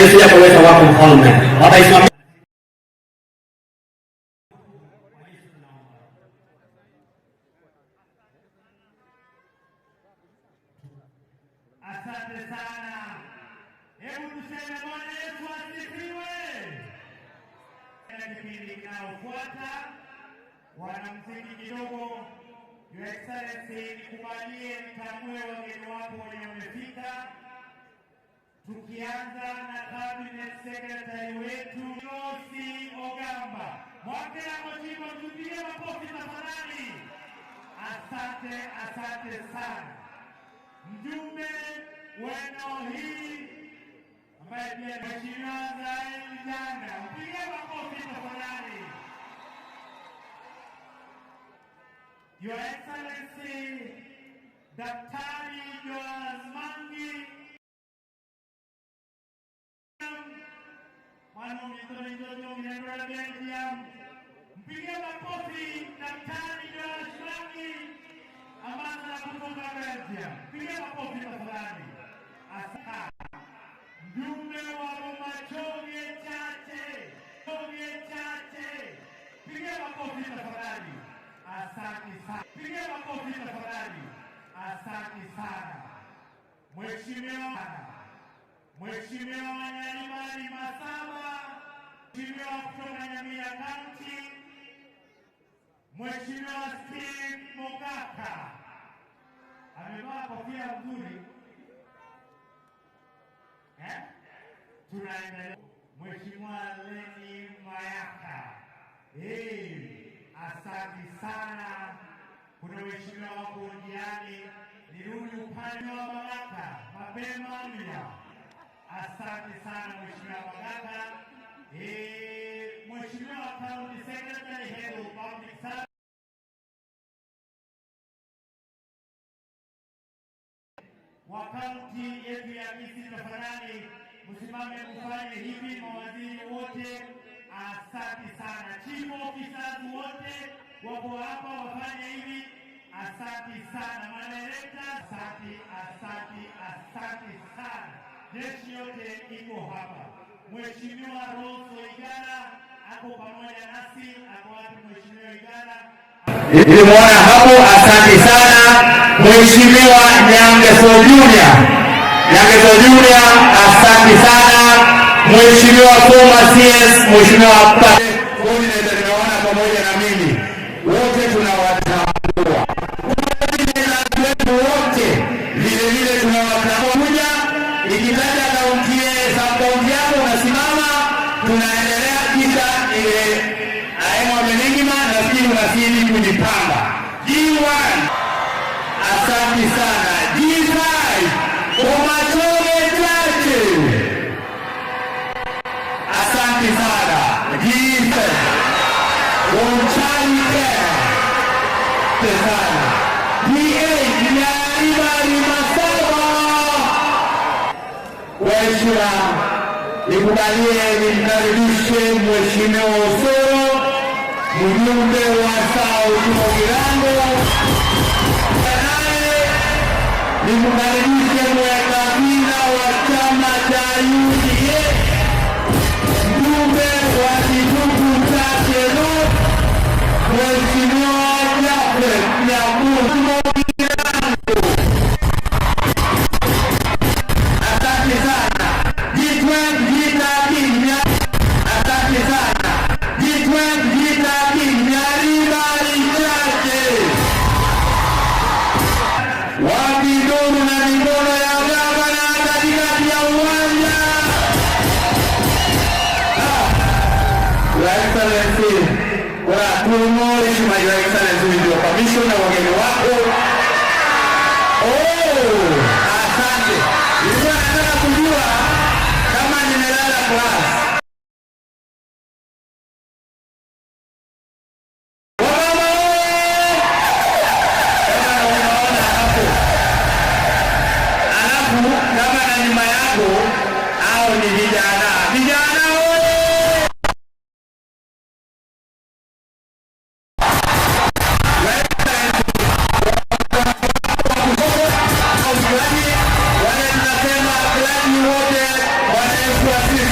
Wataizuia kwa uwezo wako Mfalme, wataisimamia. Asante sana. Hebu tuseme Bwana Yesu asifiwe. Kipindi kinaofuata wanamuziki kidogo. Your Excellency, nikubalie nitambue wageni wako wenye wamefika, tukianza na Cabinet Secretary wetu Rosi Ogamba. Mwakela Mochimbo, tupige makofi tafadhali. Asante, asante sana. Mjumbe wa eneo hili ambaye pia Mheshimiwa Zael Janda, mpige makofi tafadhali. Your Excellency Daktari Joas Mangi mwanaumitonjojominendola Belgium, mpige makofi Daktari Joas Mangi ambaye kutoka Belgium, mpige makofi tafadhali. Asante. Mjumbe wa Bomachoge Chache, Choge Chache, piga makofi tafadhali. Asante sana, piga makofi tafadhali. Asante sana Mheshimiwa, Mheshimiwa Nyalimali Masaba, Mheshimiwa kutoka Nyamira County, Mheshimiwa Steve Mogaka amevaa kofia nzuri eh? Tunaendelea. Mheshimiwa Leni Mayaka, hey, asante sana. Kuna waheshimiwa wako njiani, nirudi upande wa Magaka mapema mia. Asante sana Mheshimiwa Magaka. Hey, Mheshimiwa County Secretary Head of Public Service wa kaunti yetu ya Kisii, tafadhali msimame mfanye hivi, mawaziri wote, asante sana. Chief officers wote wako hapa wafanye hivi, asante sana. Madirekta, asante, asante, asante sana. Jeshi yote iko hapa. Mheshimiwa Rose Oigara ako pamoja nasi, ako wapi Mheshimiwa Oigara? Nilimwona hapo, asante sana Mheshimiwa Nyangeso Junior. Nyangeso Junior, asante sana Mheshimiwa former CS, Mheshimiwa Coordinator, nimeona pamoja na mimi, wote tunawatambua wetu wote vile vile tunawatambua. Kuja ikitaja kaunti sub kaunti yako unasimama, tunaendelea kisha ile aemo amenigima, nafikiri unazidi kujipanga. G1, asante sana. G5, Bomachoge Chache, asante sana. G7, Bonchari sana. G8, Nyaribari Masaba. Waheshimiwa, nikubalie nimkaribishe Mheshimiwa Osoro, mjumbe wa South Mugirango, naye nimkaribishe mweka hazina wa chama cha UDA, mjumbe wa Kitutu Chache North, Mheshimiwa Japhet Nyakundi Mugirango. Asante sana. G12, G13, asante sana. G12, G13, Nyaribari Chache. Wapi nduru na mikono ya gavana katikati ya uwanja? Your Excellency, kuna tumo heshima, Your Excellency, with your permission na wageni wako. Oh, asante. Nilikuwa nataka kujua kama nimelala class. Wamama oye! Kama unaona hapo. Alafu kama na nyuma yako au ni vijana. Vijana oye! Wale tunasema gladi wote, Bwana Yesu asifiwe.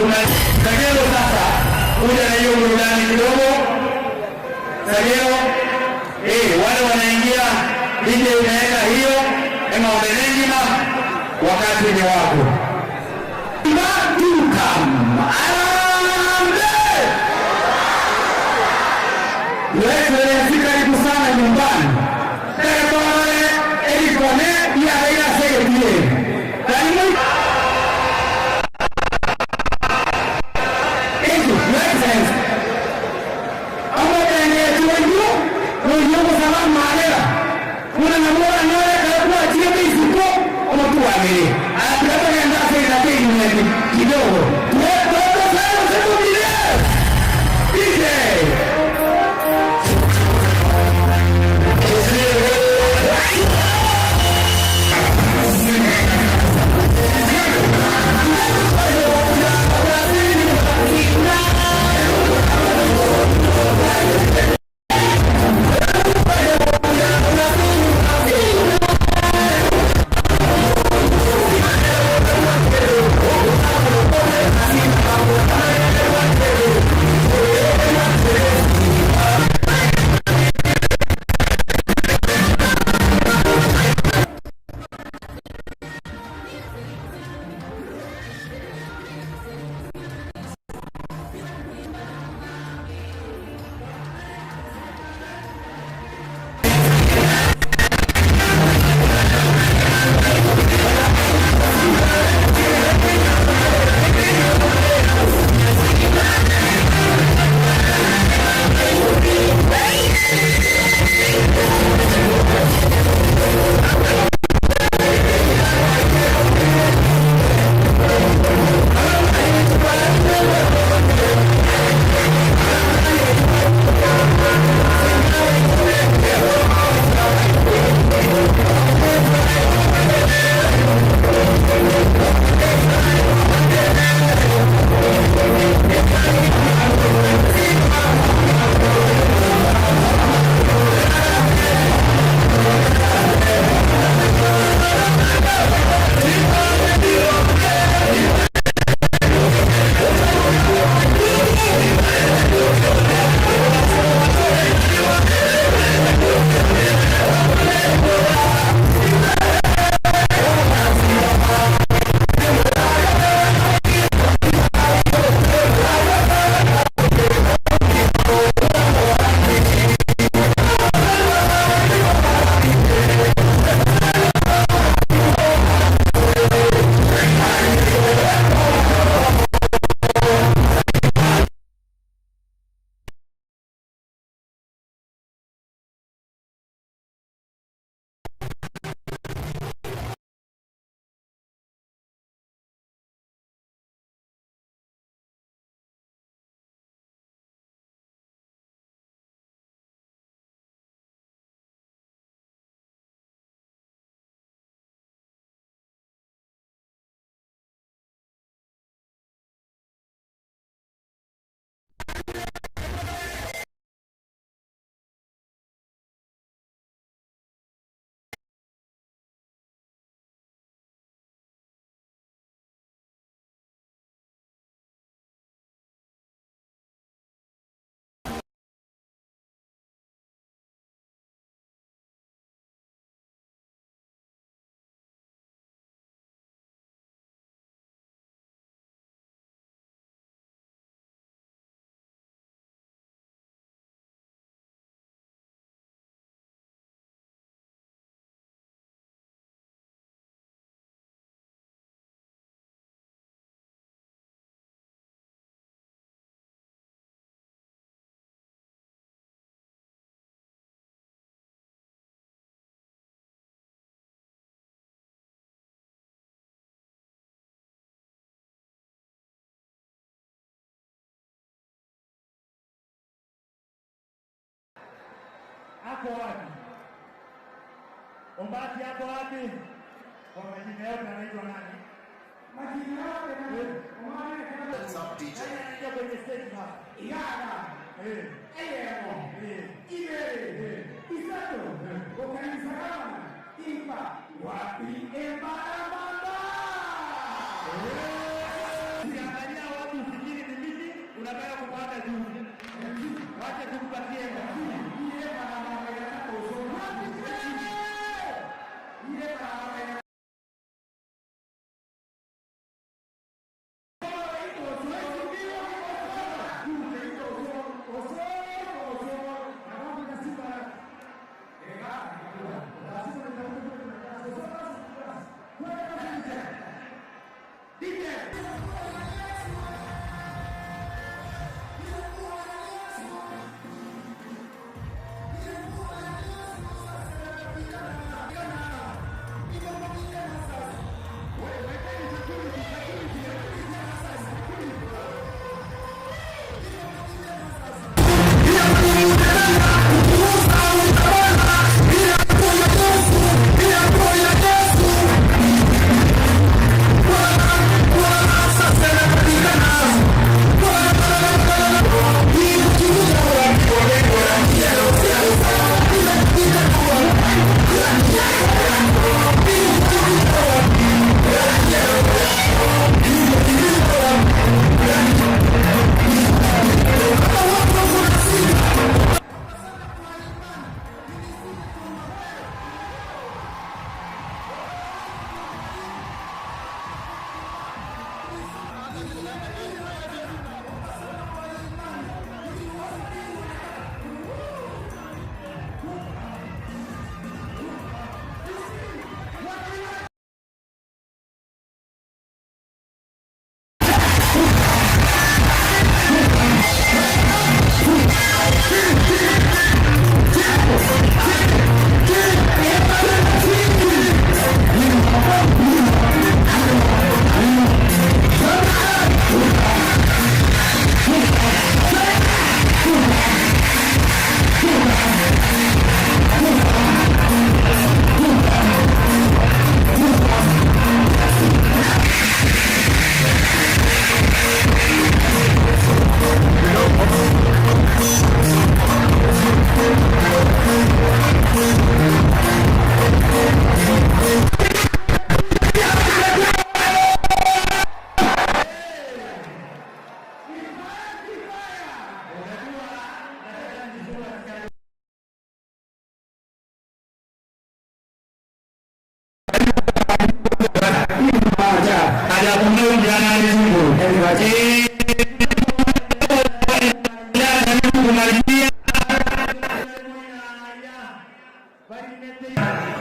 Tuna Kagero sasa kuja na hiyo burudani kidogo. Kagero, wale wanaingia DJ unaweka hiyo ema wakati ni wako. Excellency, karibu sana nyumbani. Terepore erikone ya Raila Segetie. Karibu. Thank you, Your Excellency. Amotene tuwenyu, munyungu sama malera. Kuna namora nore karibu achie misiko omutuamiri. Atakapoenda sasa na kidogo. Tuwe sana siku mbili. DJ. Ako wapi? Ombati ako wapi? Kwa majina yote anaitwa nani? Majina yote What's up, DJ? Nani anaingia kwenye stage hapa? Igara, Eyemo, Ibere, Isato, Okanisagama, Impa, Wapi, Embarambamba. Ukiangalia watu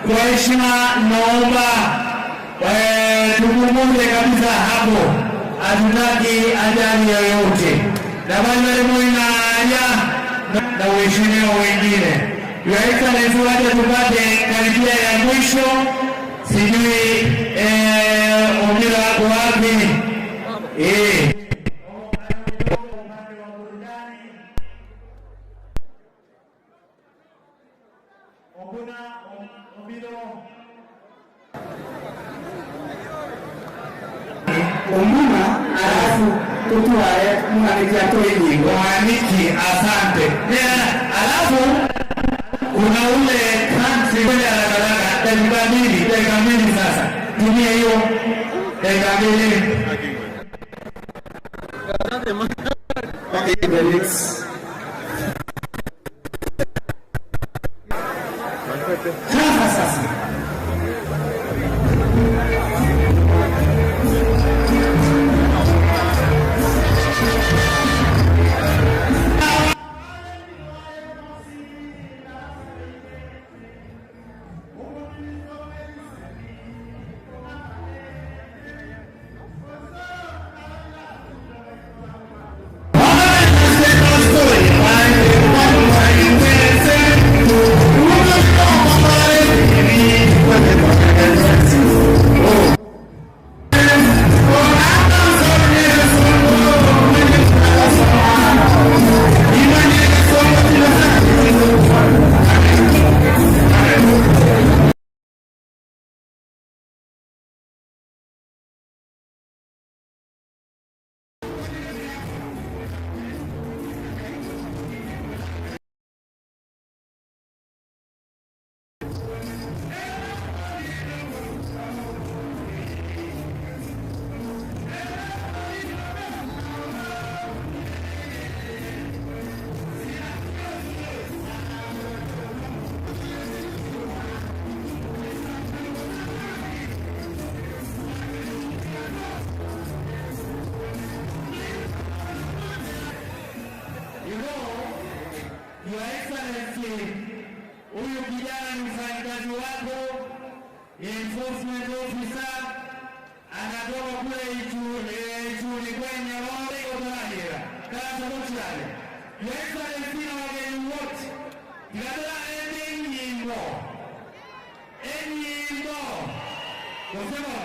Kwa heshima naomba tupunguze kabisa hapo, hatutaki ajali yoyote. Na na uheshimiwa wengine. Your Excellency, wacha tupate karibia ya mwisho. Sijui Omira wako wapi? Omuna alafu tutwae mwaniki atoe nyimbo. Mwaniki, asante. Alafu kuna ule country ule haraka haraka, dakika mbili, dakika mbili sasa. Tumia hiyo dakika mbili. Okay, Felix. Sasa sasa. Your Excellency, huyu kijana ni mfanyikazi wako, enforcement officer, anatoka kule Ichuni kwenye Rore Otorahira Kansa Mochale. Your Excellency na wageni wote, tikatola ende nyimbo enyimbo kusema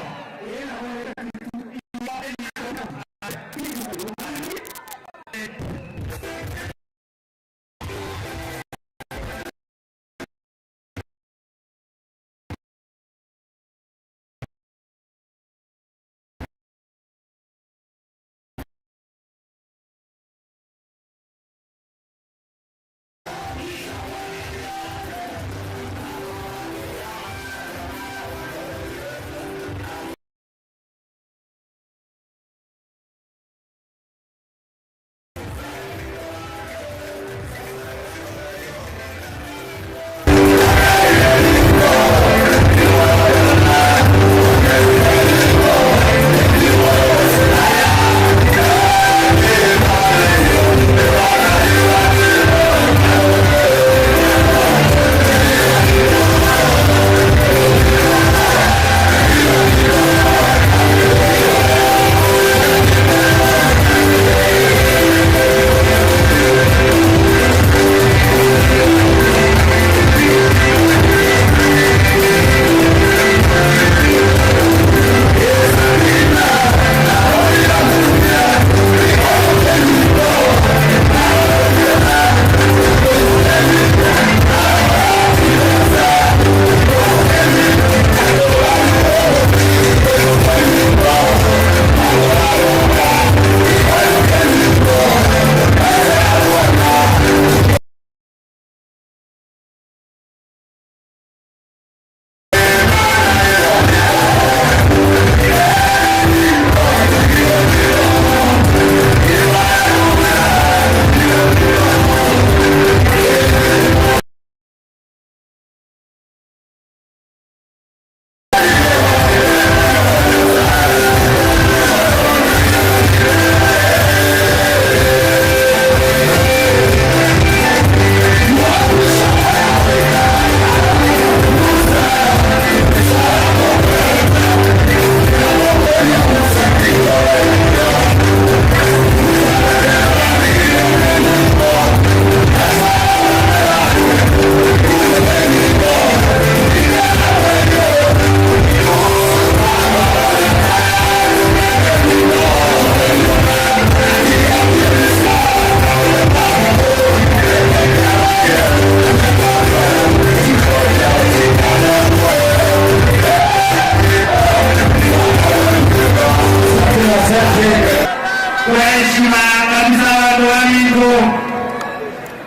kwa heshima kabisa watu wa Mingo,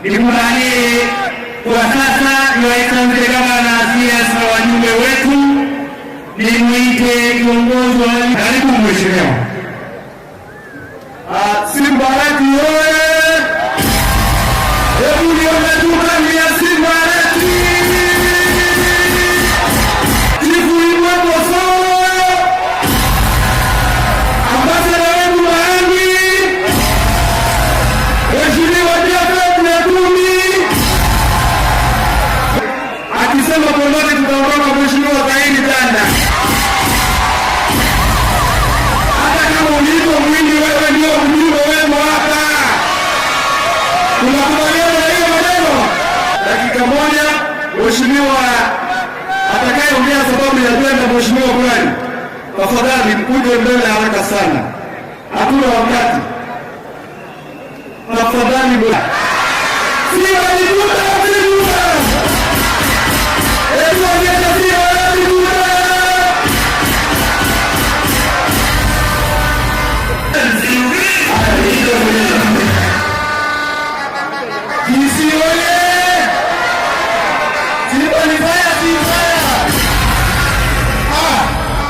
nikutanie kwa sasa Your Excellency Gavana CS na wajumbe wetu, nimwite kiongozi wa karibu mheshimiwa. Simba letu oye! Hebu nione tu ya Simba letu! Chifu Ibwe Bosoro! Ambassador wetu Maangi! Mheshimiwa Japhet Nyakumi! Akisema tuondoke tutaondoka, Mheshimiwa Kaini Tanda. Hata kama ulivyo mwingi, wewe ndio mjumbe wenu hapa. Tunakubaliana na hiyo maneno. Dakika moja, mheshimiwa atakayeongea sababu ya kwenda, Mheshimiwa Bwari, tafadhali mkuje mbele haraka sana, hatuna wakati. Tafadhali Simba ni Juda, si Juda. Hebu onyesha Simba ni Juda. Kisii oye! Simba ni fire, si fire. Ah,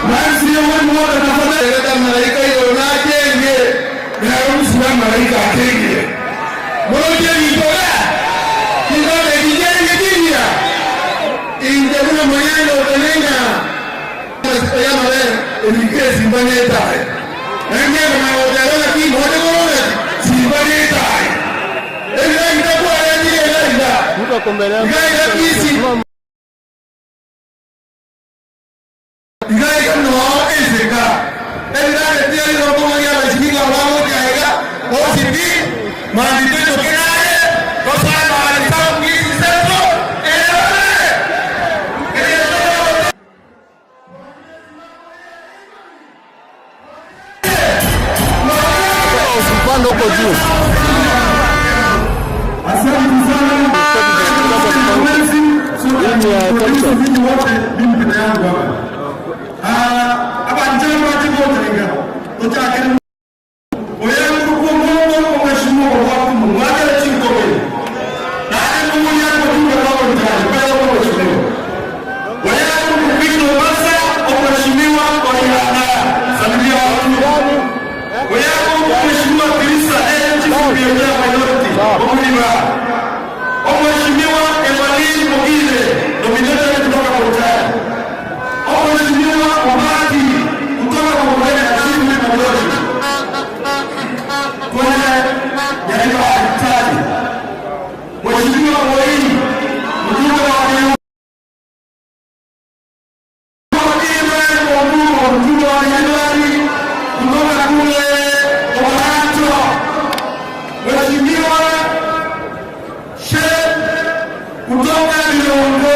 basi wewe wote tafadhali leta malaika hiyo unajenge. Na malaika akenge. Moja nitolea. Kidole kijenge kinya. Inje kuna mwenye utenenga. Yamale elike Simba nyetae. Nenge na ojalala ki moja korona Simba nyetae. Ele itakuwa ya ile ile. Yuko mbele yangu. Igaigakisi igaiga no eseka ebigagetia irokomagia OCD mandito tokenare tosana alisao ngisi seto elewele. Usipande huko juu. Asante sana. Hii ni ya Thompson. Wote mimi peke yangu hapa. Ah, abanjama tibotenga. Tochakere oyangu kumungu omweshimu waku mwagala chinkobe. Nane mungu yako tunga kwa mtani kwa kwa mheshimiwa. Oyangu kupito masa omheshimiwa Oyana. Salimia watu. Oyangu mheshimiwa Krista chief pioneer minority. Omulima. Omheshimiwa Emmanuel Mogile nominated kutoka Mauritania. Omheshimiwa Omati kutoka Mauritania na chief minority. Kwenye Nyariba Italy. Mheshimiwa Moi mjumbe wa mjumbe wa Januari kutoka kule Toronto. Mheshimiwa Sheikh kutoka Lilongo.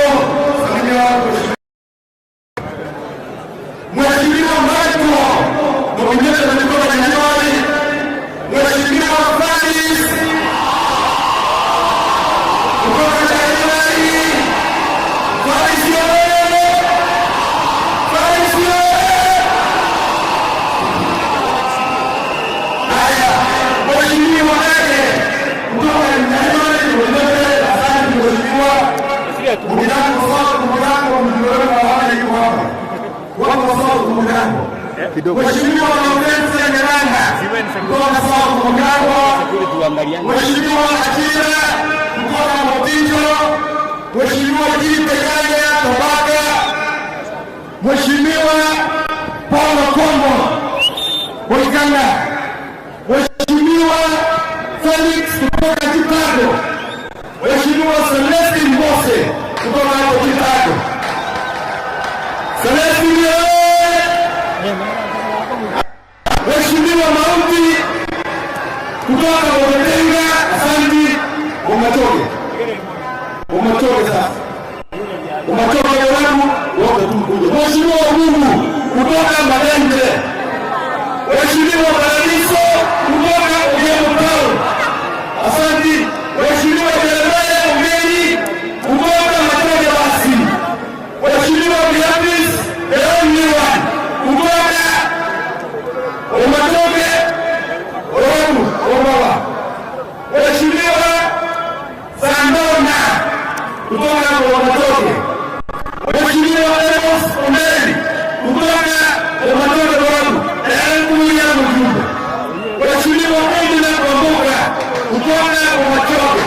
Salimia watu. Mheshimiwa Michael nominated kutoka Januari. Mheshimiwa Faris kutoka Januari. Faris oye! Faris oye! Haya, Mheshimiwa Nage kutoka Januari nominated. Asante mheshimiwa. Mugirango sawa, Mugirango mjiweka hawa yuko hapa. Wako sawa Mugirango. Kidogo. Mheshimiwa Lawrence Nyaranga kutoka sawa Mugirango. Mheshimiwa Akira kutoka Moticho. Mheshimiwa Jipe Kanya Tabaka. Mheshimiwa Paulo Kombo Waiganga. Mheshimiwa Felix kutoka Chicago. Mheshimiwa Celestin Mbose kutoka hapo Chicago. Celestin oye! Mheshimiwa Mauti kutoka Bometenga, asante. Umachoke, umachoke sasa, umachoke wangu wote tumkuja. Mheshimiwa Mungu kutoka Malenge, Mheshimiwa Paradiso kutoka Ugemo Town, asante. Mheshimiwa Jeremiah Ugeni kutoka Matoge basi, Mheshimiwa Beatrice the only one kutoka Umatoke Oru Obawa, Mheshimiwa Sandona kutoka Umatoke, Mheshimiwa Amos Omeri kutoka Umatoke Oru, Elfu ya mjumbe, Mheshimiwa Edna Kwamboka kutoka Umatoke.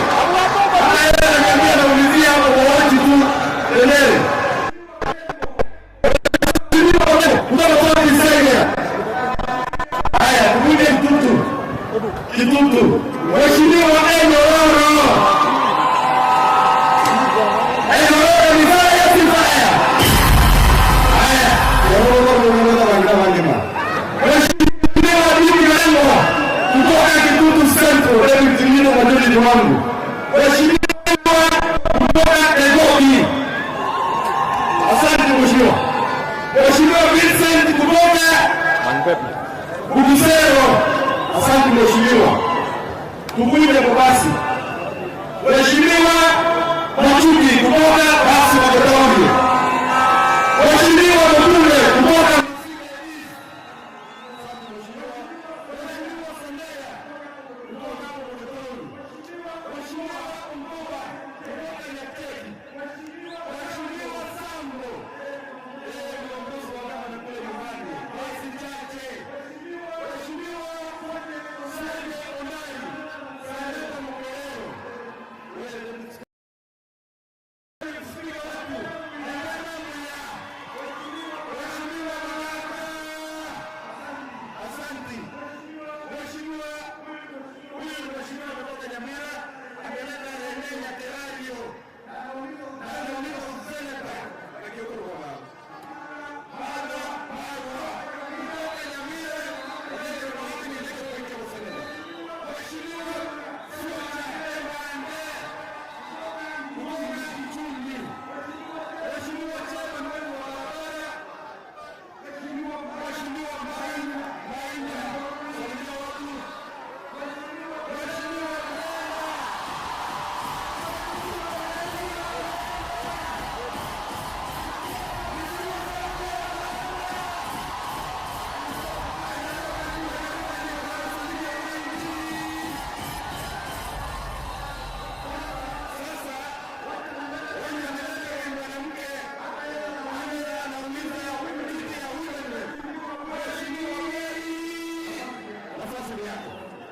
Haya, ananiambia naulizia hapo kwa watu tu endelee. Mheshimiwa kutoka Kisenya. Haya, tukuje Kitutu. Kitutu. Mheshimiwa Enyororo. Enyororo ni fire si fire? Haya, Mheshimiwa Bibi Lengo kutoka Kitutu Central, David Timino majority wangu. Mheshimiwa kutoka Nairobi. Asante mheshimiwa. Mheshimiwa Vincent kutoka Bugisero. Asante mheshimiwa. Tukuje kwa basi. Mheshimiwa Machuki kutoka basi Magotonge. Mheshimiwa Mkule kutoka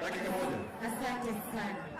Dakika moja. Asante sana.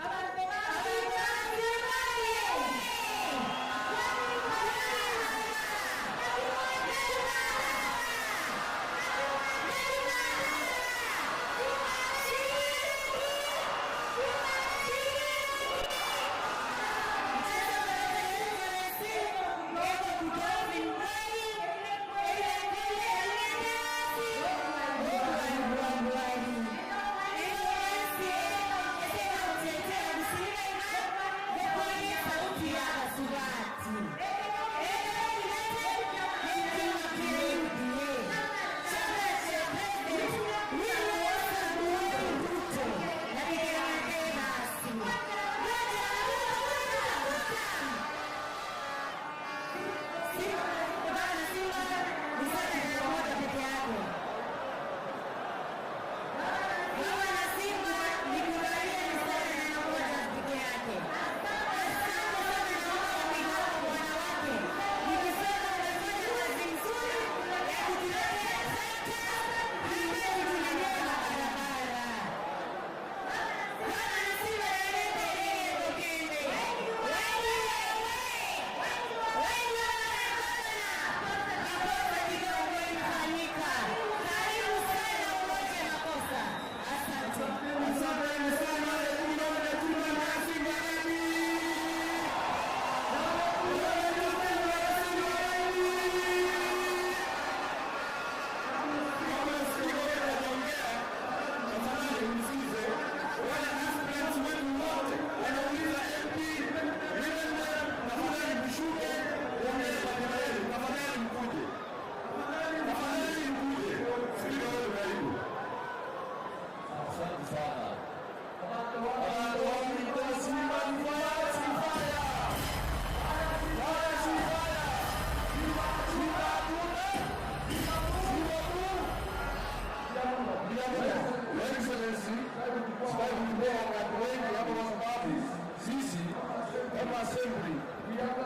Assembly, we have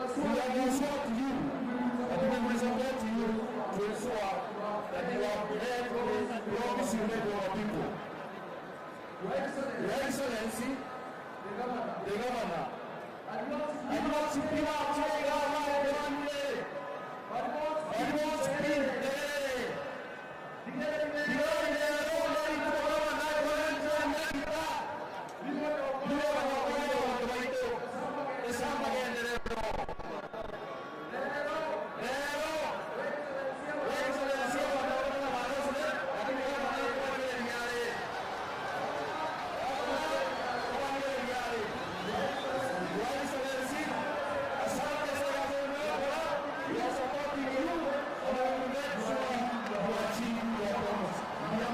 sought you, and we will support you to ensure that you have made the promise you made to our people. Your Excellency, the Governor, We are supporting you and we will make sure you achieve your promise.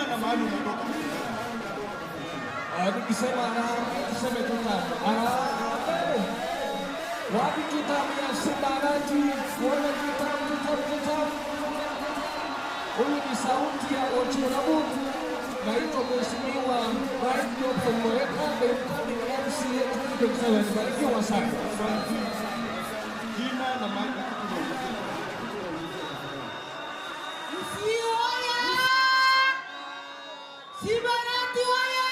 na mahali unatoka. Nikisema harambee tuseme tu tano. Harambee. Wapi tutamu ya Simbarati? Kuona tutamu, tutamu, tutamu. Huyu ni sauti ya Ochurabutu. Naitwa Mheshimiwa Brian Johnson Moeka, the incoming MCA 2027. Barikiwa sana. Asante. Jina na mahali na kitu unaulizia. Kisii oye! Simbarati oye!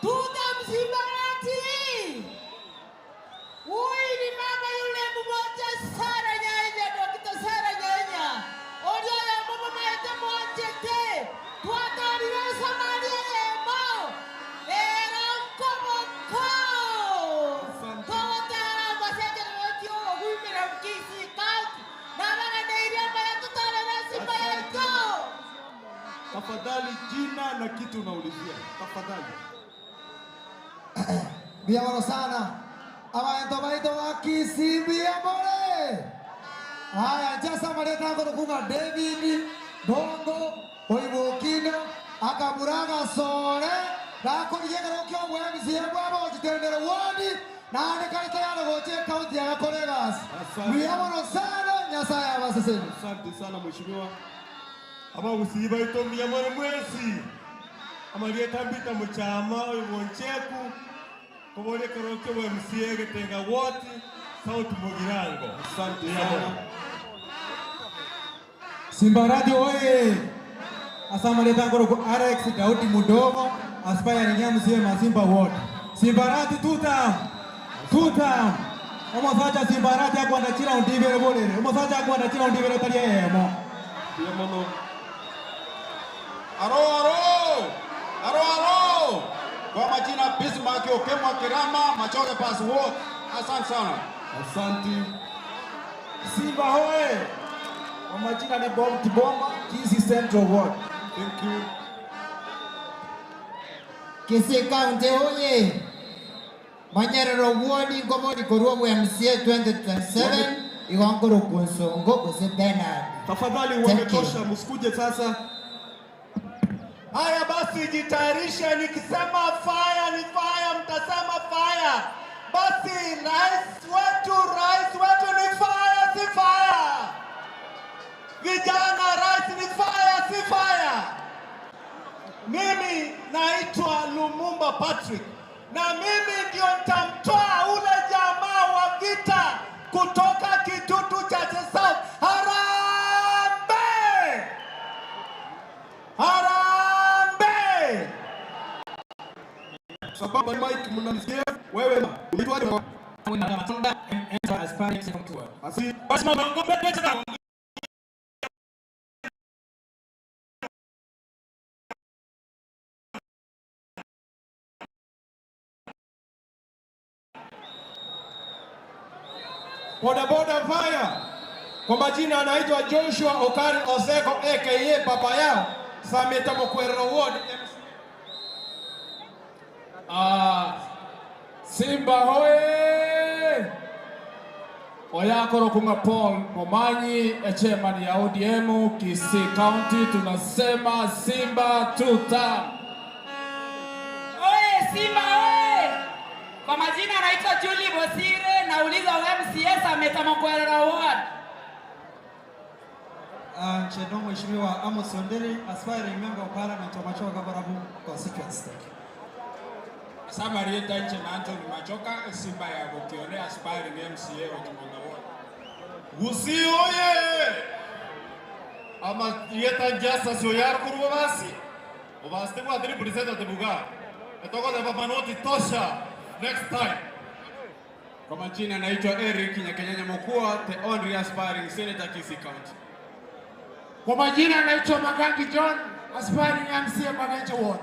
Tuta Msimbarati! Huyu ni mama yule mmoja Sara Nyaenya, Dr. Sara Nyaenya. Orio ya mama maete mwachete. Twatarire Samaria yemo. Era mkomoko. Togotara maseje rotio ogwimira Kisii County. Nabaganeiria maya tutarera Simba yaito. Tafadhali jina na kitu unaulizia. Tafadhali. Biamoro sana abantu baito ba Kisii biamore. Haya jasa mareta kurukunga David Bongo Oibokino akaburaga sore gakorigegero kio MCA bwabo jitendere wodi na ane tayari goche kaunti ya Koregas. Biamoro sana Nyasaye abaseseni. Asante sana mheshimiwa. Abagusii baito miyamore mwesi amarieta mbita muchama oyo boncheku koborekero kyo MCA getenga woti South Mugirango. Asante sana. Simbarati oye! Asamaleta ngoro Alex Daudi Mudogo aspiring MCA Masimba Ward. Simbarati tuta tuta omusacha Simbarati akwanda chira undibere bolere omusacha akwanda chira undibere tali emo. Biamono. Aro aro aro aro. Kwa majina Bismarck Okemwa Kirama Machoge Pass Ward. Asante sana. Asante. Simba hoye! Kwa majina ni Bob Tibomba, Kisii Central Ward. Thank you. Kisii County oye! Manyerero wodi ngobori korwa MCA 2027 igongoro kunsongo kuse Bernard. Tafadhali wametosha, msikuje sasa. Haya basi, jitayarishe, nikisema fire ni fire, mtasema fire. Basi rais wetu ni fire, si fire. Vijana, rais ni fire, si fire. Mimi naitwa Lumumba Patrick na mimi ndio nitamtoa ule jamaa wa vita kutoka Kitutu cha South. Harambee! Harambee! Sababu Mike mnamsikia wewe unaitwa Asi. Boda boda fire. Kwa majina anaitwa Joshua Okari Oseko aka Papa Yao Sameta Mokwero Ward. Simba hoye! Oyakoro kunga Paul Momanyi, chairman ya ODM Kisii County, tunasema Simba tuta. Oye, Simba oye! Kwa majina anaitwa Julie Bosire, nauliza MCA Sameta Mokwero Ward. Nchendo Mheshimiwa Amos Ondere, aspiring member of parliament wa Machoka Barabu constituency. Thank you. Samarieta nche na Anthony Machoka Simba ya Bokione aspiring MCA wa Kimonga Ward. Gusii oye! Ama yeta njasa sio yar kurwa basi. Obasti kwa adri president tebuga. Etoko de papa noti tosha next time. Kwa majina naitwa Eric Nyakenyanya Mokua, the only aspiring senator Kisii County. Kwa majina naitwa Magangi John, aspiring MCA Maganji Ward.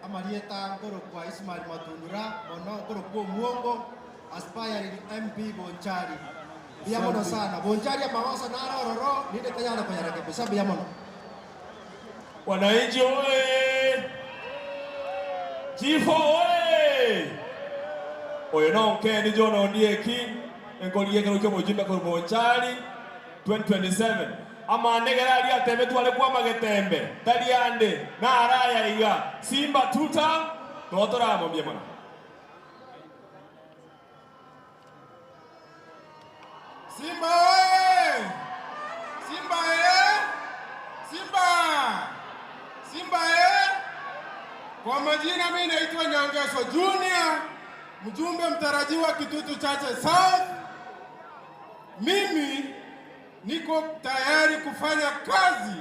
Amarieta ngoro kwa Ismail Matundura ono ngoro kwa Muongo aspiring MP Bonchari. Biamono sana. Bonchari amagosa narororo ninde tayari kuyarekebisha biamono. Wananchi oye! Jifo oye! Oyo no Kendi John Ondieki enkolie kero kyo mujumbe ko Bonchari 2027. Amanegera ali atebe twale kwa magetembe. Taliande na araya iga. Simba tuta totora mwambie mwana. Simba oye! Simba eh! Simba! Simba eh! Kwa majina mimi naitwa Nyangeso Junior, mjumbe mtarajiwa Kitutu Chache South. Mimi niko tayari kufanya kazi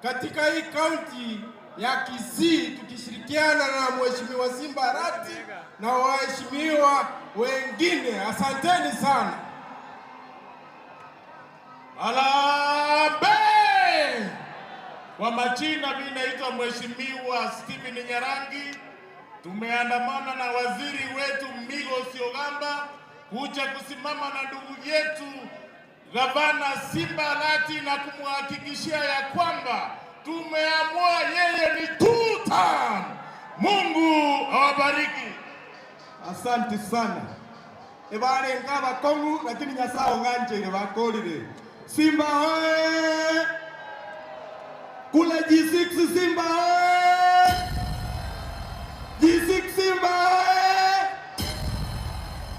katika hii kaunti ya Kisii tukishirikiana na Mheshimiwa Simba Arati na waheshimiwa wengine. Asanteni sana. Harambee! Kwa majina mimi naitwa Mheshimiwa Stephen Nyarangi. Tumeandamana na waziri wetu Migos Ogamba kuja kusimama na ndugu yetu Gavana Simba Arati na kumhakikishia ya kwamba tumeamua yeye ni two term. Mungu awabariki. Asante sana. Ebare ngaba kongu lakini nyasao nganje ile bakolire. Simba oye! Kule G6 Simba oye! G6 Simba oye!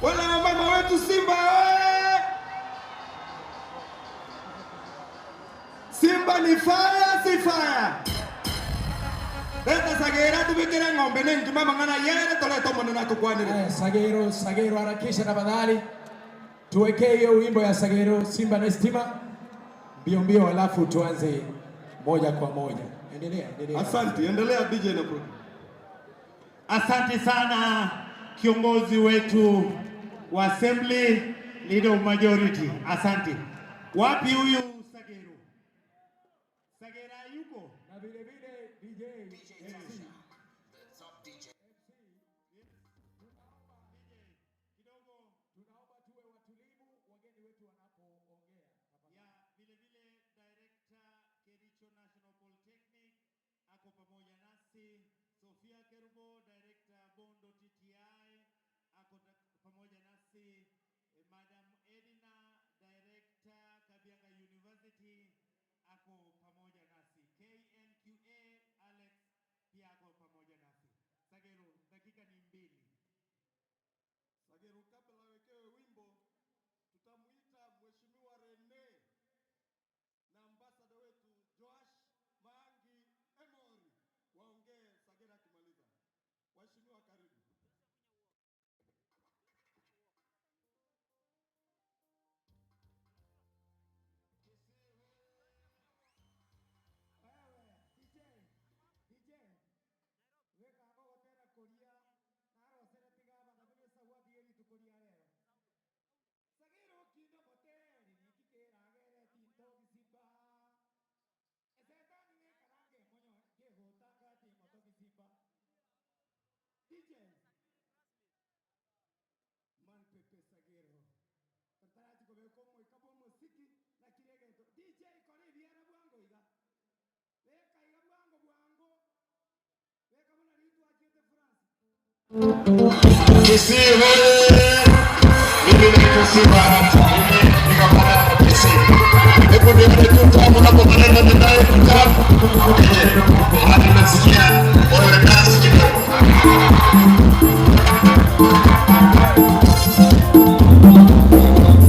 Wala mama wetu Simba oye! Simba ni fire, si fire. Leta Sagera tubikire ng'ombe ningi mama ngana yere toleto mwana tukwanire. Sagero, Sagero harakisha tafadhali. Tuwekee hiyo wimbo ya Sagero Simba na Stima mbio mbio, alafu tuanze moja kwa moja. Endelea, endelea. Asante, endelea DJ na pro. Asante sana kiongozi wetu wa Assembly, leader of majority. Asante. Wapi huyu Sagero? Sagera yuko? Na vile vile DJ Sofia Kerubo, Director Bondo TTI, ako pamoja nasi. Madam Edina, Director Kabianga University, ako pamoja nasi. KNQA Alex pia ako pamoja nasi. Sagero, dakika ni 2. Sagero, kabla awekewe wimbo, tutamuita Mheshimiwa Rene na ambassador wetu Joash Maangi Emori waongee Sagera akimaliza. Waheshimiwa, karibu. DJ Man Pepe Sagero Tartaraji kobeko moika bwa muziki na kiregento DJ kore biara bwango iga beka iga bwango bwango beka muna ritu achiete France. Kisii wewe, mimi naitwa Simba Arati, mimi ni gavana wa Kisii. Hebu nione tu tamu unapokwenda naye kitabu. Hadi nasikia wewe dance kidogo.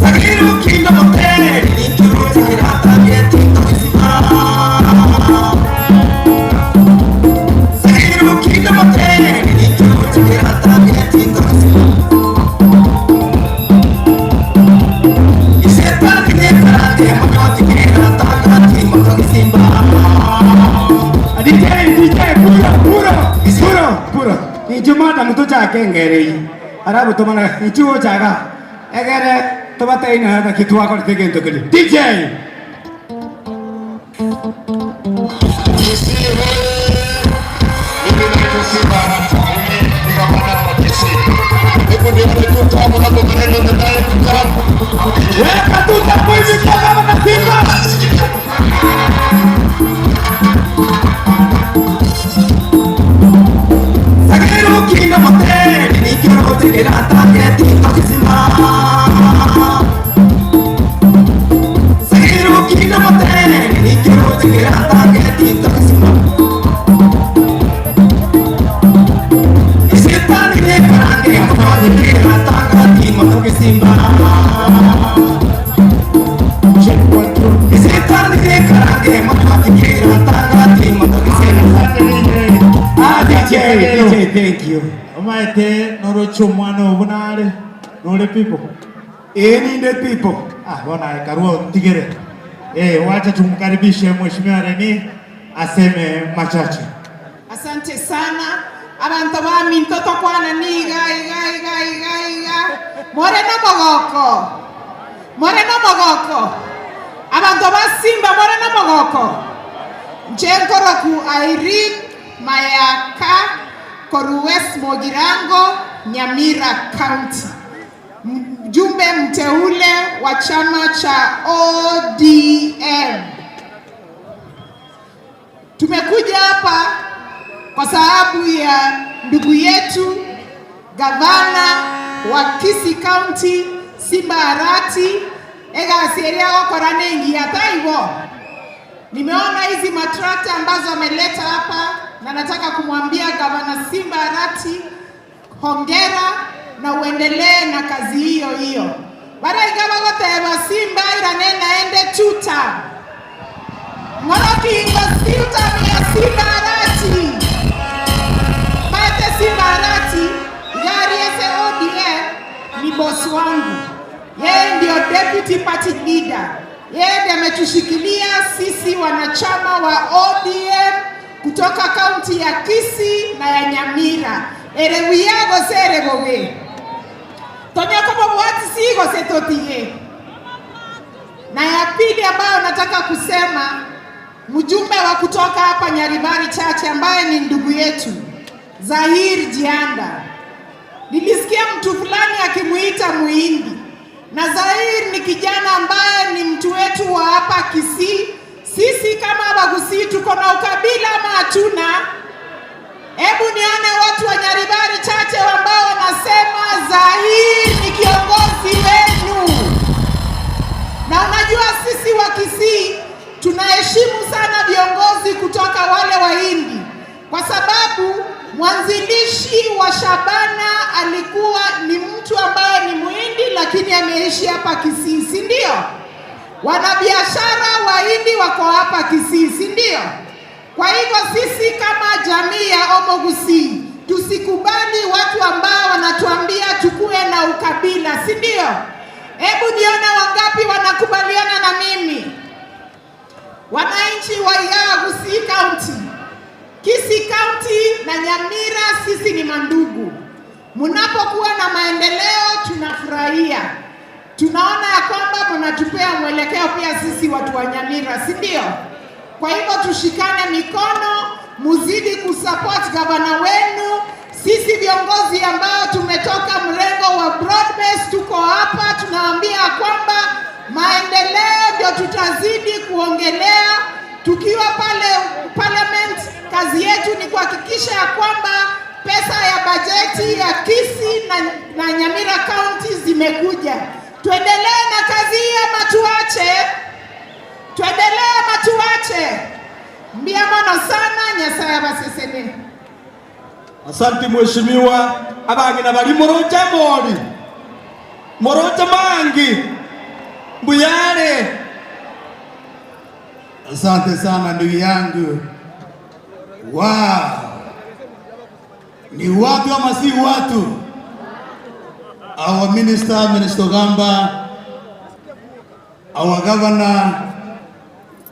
Sagero kindo motere nikiruti kirata geti tokisimba. Sagero kindo motere nikiruti kirata geti tokisimba. Iseta kine karate mokoti kirata gati motokisimba. DJ DJ puro puro puro puro. Ichuma mutu chake ngerei. Arabu tomana ichuo chaga. Egere tobate ina na kitu wako tege ntokeli. DJ Kisii wewe, mimi naitwa Simba Arati, mimi ni gavana wa Kisii. Hebu nione tu tamu unapokwenda naye kitabu. Weka tu tamu hivi kwa kama na Simba. Sagero kindo motere nikiruti kirata geti tokisimba. Sagero kindo motere DJ, thank you. Omaete norocho mwana obunare nore people. Ninde people. Ah, bona karuo tigere. Wacha tumkaribishe Mheshimiwa Reni aseme machache. Asante sana. Abantu bami mtoto kwana niga iga iga iga iga. More no mogoko. More no mogoko. Abantu ba Simba more no mogoko. Nchenkoroku Irene Mayaka koru West Mogirango, Nyamira County. Mjumbe mteule wa chama cha ODM. Tumekuja hapa kwa sababu ya ndugu yetu gavana wa Kisii County Simba Arati egasieria gokora nengi hata. Nimeona hizi matrakta ambazo ameleta hapa na nataka kumwambia gavana Simba Arati hongera na uendelee na kazi hiyo hiyo. Baraiga bagoteba Simba iranena ende tuta. Ngorokingo tuta ya Simba Arati. Maete Simba Arati gari ese ODM ni boss wangu. Yeye ndio deputy party leader. Yeye ndiye ametushikilia sisi wanachama wa ODM kutoka kaunti ya Kisii na ya Nyamira. Erewiyago seregowe. Tonyoko bwati sigo setotie. Na ya pili ambayo nataka kusema, mjumbe wa kutoka hapa Nyaribari Chache ambaye ni ndugu yetu Zahir Jianda. Nilisikia mtu fulani akimuita Muhindi. Na Zahir ni kijana ambaye ni mtu wetu wa hapa Kisii. Sisi kama Abagusii tuko na ukabila ama hatuna? Hebu nione watu wa Nyaribari Chache ambao wanasema Zahir ni kiongozi wenu. Na unajua sisi wa Kisii tunaheshimu sana viongozi kutoka wale Wahindi, kwa sababu mwanzilishi wa Shabana alikuwa ni mtu ambaye ni Muhindi lakini ameishi hapa Kisii, si ndio? Wanabiashara Wahindi wako hapa Kisii, si ndio? Kwa hivyo sisi kama jamii ya Omogusii tusikubali watu ambao wanatuambia tukue na ukabila, si ndio? Hebu nione wangapi wanakubaliana na mimi. Wananchi wa Gusii County, Kisii County na Nyamira, sisi ni mandugu. Mnapokuwa na maendeleo tunafurahia. Tunaona ya kwamba mnatupea mwelekeo pia sisi watu wa Nyamira, si ndio? Kwa hivyo tushikane mikono, muzidi kusupport gavana wenu. Sisi viongozi ambao tumetoka mrengo wa broad base tuko hapa, tunaambia kwamba maendeleo ndio tutazidi kuongelea. Tukiwa pale parliament, kazi yetu ni kuhakikisha ya kwamba pesa ya bajeti ya Kisii na Nyamira County zimekuja. Tuendelee na kazi hii ama tuache? Tuendelee ama tuache? Mbia mono sana Nyasaye basesene. Asante mheshimiwa. Abangina bali morocha mori. Morocha mangi. Mbuyare. Asante sana ndugu yangu. Wow. Ni watu ama si watu? Our minister, Minister Gamba, our governor,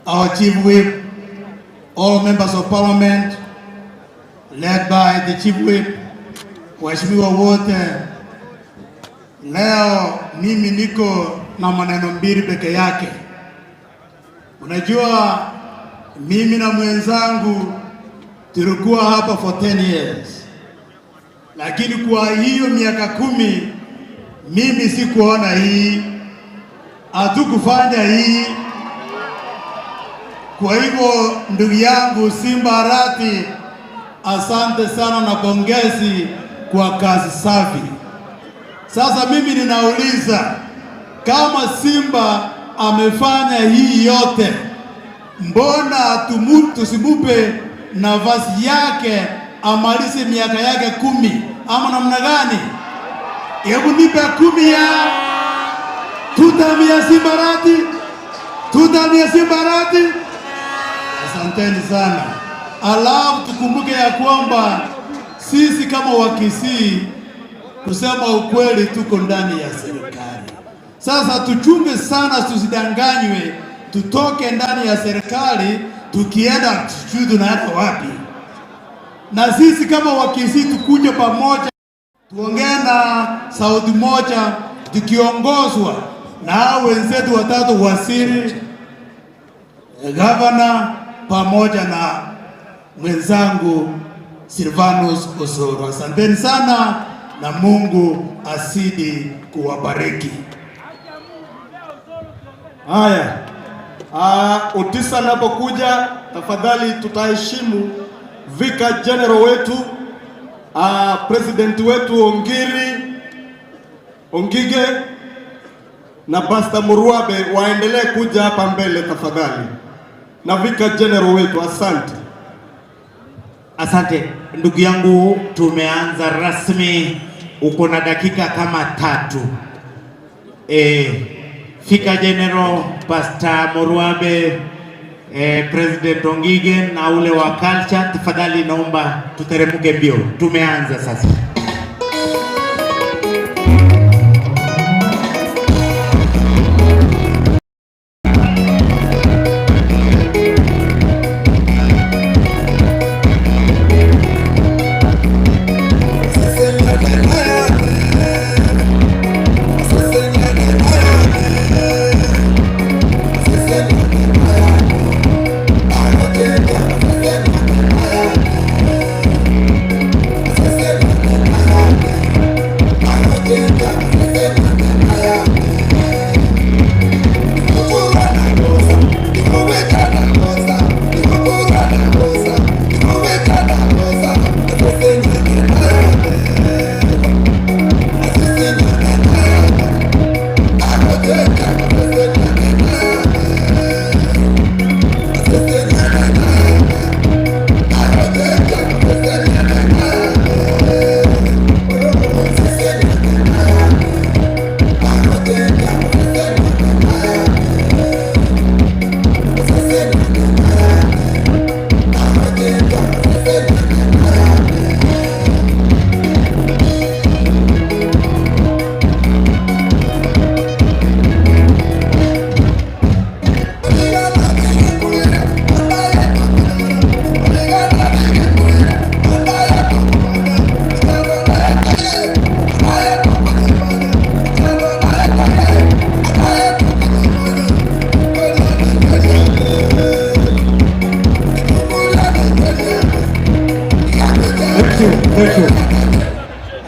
our chief whip, all members of parliament, led by the chief whip, waheshimiwa wote, leo mimi niko na maneno mbili peke yake. Unajua mimi na mwenzangu tulikuwa hapa for 10 years, lakini kwa hiyo miaka 10 mimi sikuona hii, hatukufanya hii. Kwa hivyo ndugu yangu Simba Arati, asante sana na pongezi kwa kazi safi. Sasa mimi ninauliza, kama Simba amefanya hii yote, mbona tusimupe nafasi yake amalize miaka yake 10 ama namna gani? Hebu nipe 10 ya tutamia Simba Arati, tutamia Simba Arati. Asanteni sana. Alafu tukumbuke ya kwamba sisi kama Wakisii, kusema ukweli, tuko ndani ya serikali. Sasa tuchunge sana, tusidanganywe, tutoke ndani ya serikali, tukienda sijui tunaenda wapi. Na sisi kama Wakisii tukuje pamoja, tuongee na sauti moja, tukiongozwa na hao wenzetu watatu, waziri, gavana pamoja na mwenzangu Silvanus Osoro. Asanteni sana na Mungu azidi kuwabariki. Haya, Otisa anapokuja tafadhali tutaheshimu Vicar General wetu, President wetu Ongiri Ongige na Pastor Murwabe waendelee kuja hapa mbele tafadhali, na Vicar General wetu. Asante. Asante ndugu yangu, tumeanza rasmi, uko na dakika kama 3. Vicar General Pastor Murwabe, President Ongige na ule wa culture, tafadhali naomba tuteremke mbio, tumeanza sasa.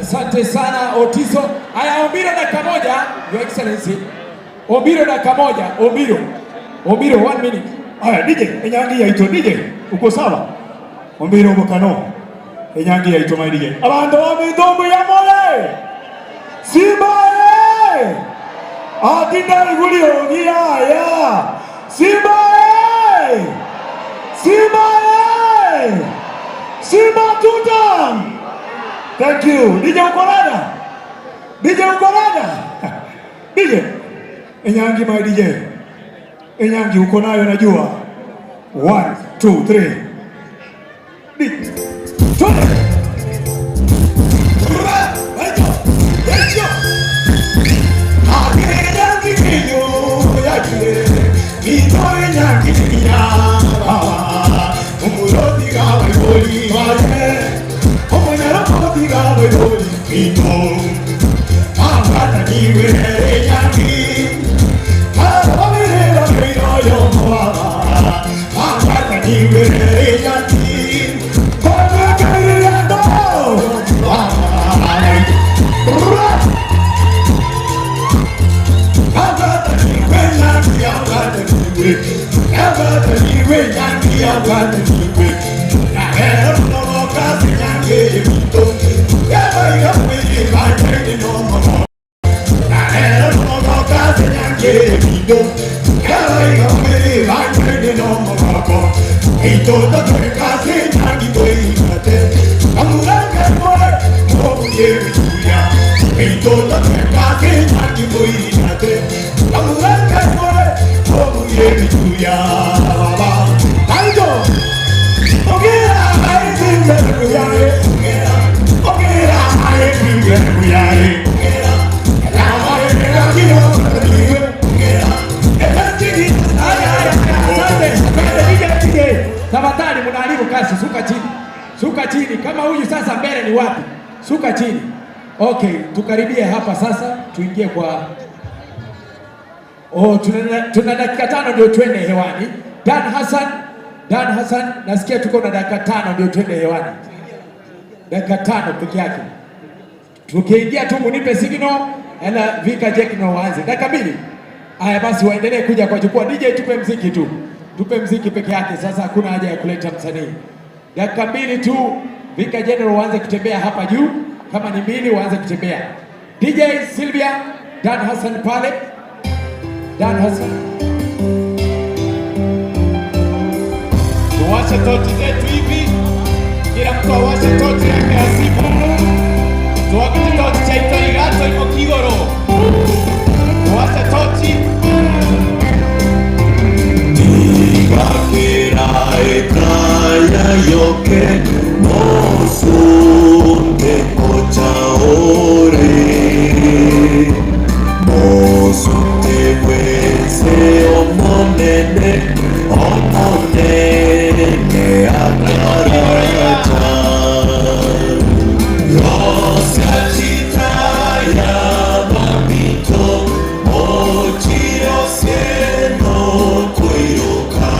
Asante sana Otiso. Haya, Ombiro dakika moja, Your Excellency. Ombiro dakika moja, Ombiro. Ombiro 1 minute. Haya DJ, enyangi yaito DJ, uko sawa? Ombiro bokano. Enyangi yaito my DJ. Abantu wa midombo ya mole. Simba eh! Atinda igulio ngia ya. Simba eh! Simba eh! Simba tutam. Thank you. DJ uko rada? DJ uko rada? DJ. Enyangi my DJ. Enyangi uko nayo najua. 1 2 3. DJ. Twende. Tafadhali mnaharibu kazi, shuka chini. Shuka chini. Kama huyu sasa mbele ni wapi? Shuka chini. Okay, tukaribie hapa sasa, tuingie kwa tuna dakika 5 ndio twende hewani. Dan Hassan, nasikia tuko na dakika 5 ndio twende hewani. Dakika 5 peke yake. Tukiingia tu munipe signal, ela Vika Jekno waanze. Dakika 2. Haya basi waendelee kuja kwa jukwaa. DJ tupe mziki tu. Tupe mziki peke yake, sasa hakuna haja ya kuleta msanii. Dakika 2 tu Vika General waanze kutembea hapa juu, kama ni 2 waanze kutembea. DJ Sylvia, Dan Hassan pale. Dan Hassan. Tuwashe tochi zetu hivi. Kila mtu awashe tochi yake ya simu. Tuwashe tochi cha Ito iko Kigoro. Tuwashe tochi. Tigakera ekaya yoke mosunte ochaore mosunte wese omonene omonene akaracha Rosachitaya mapito mochiroseno koiroka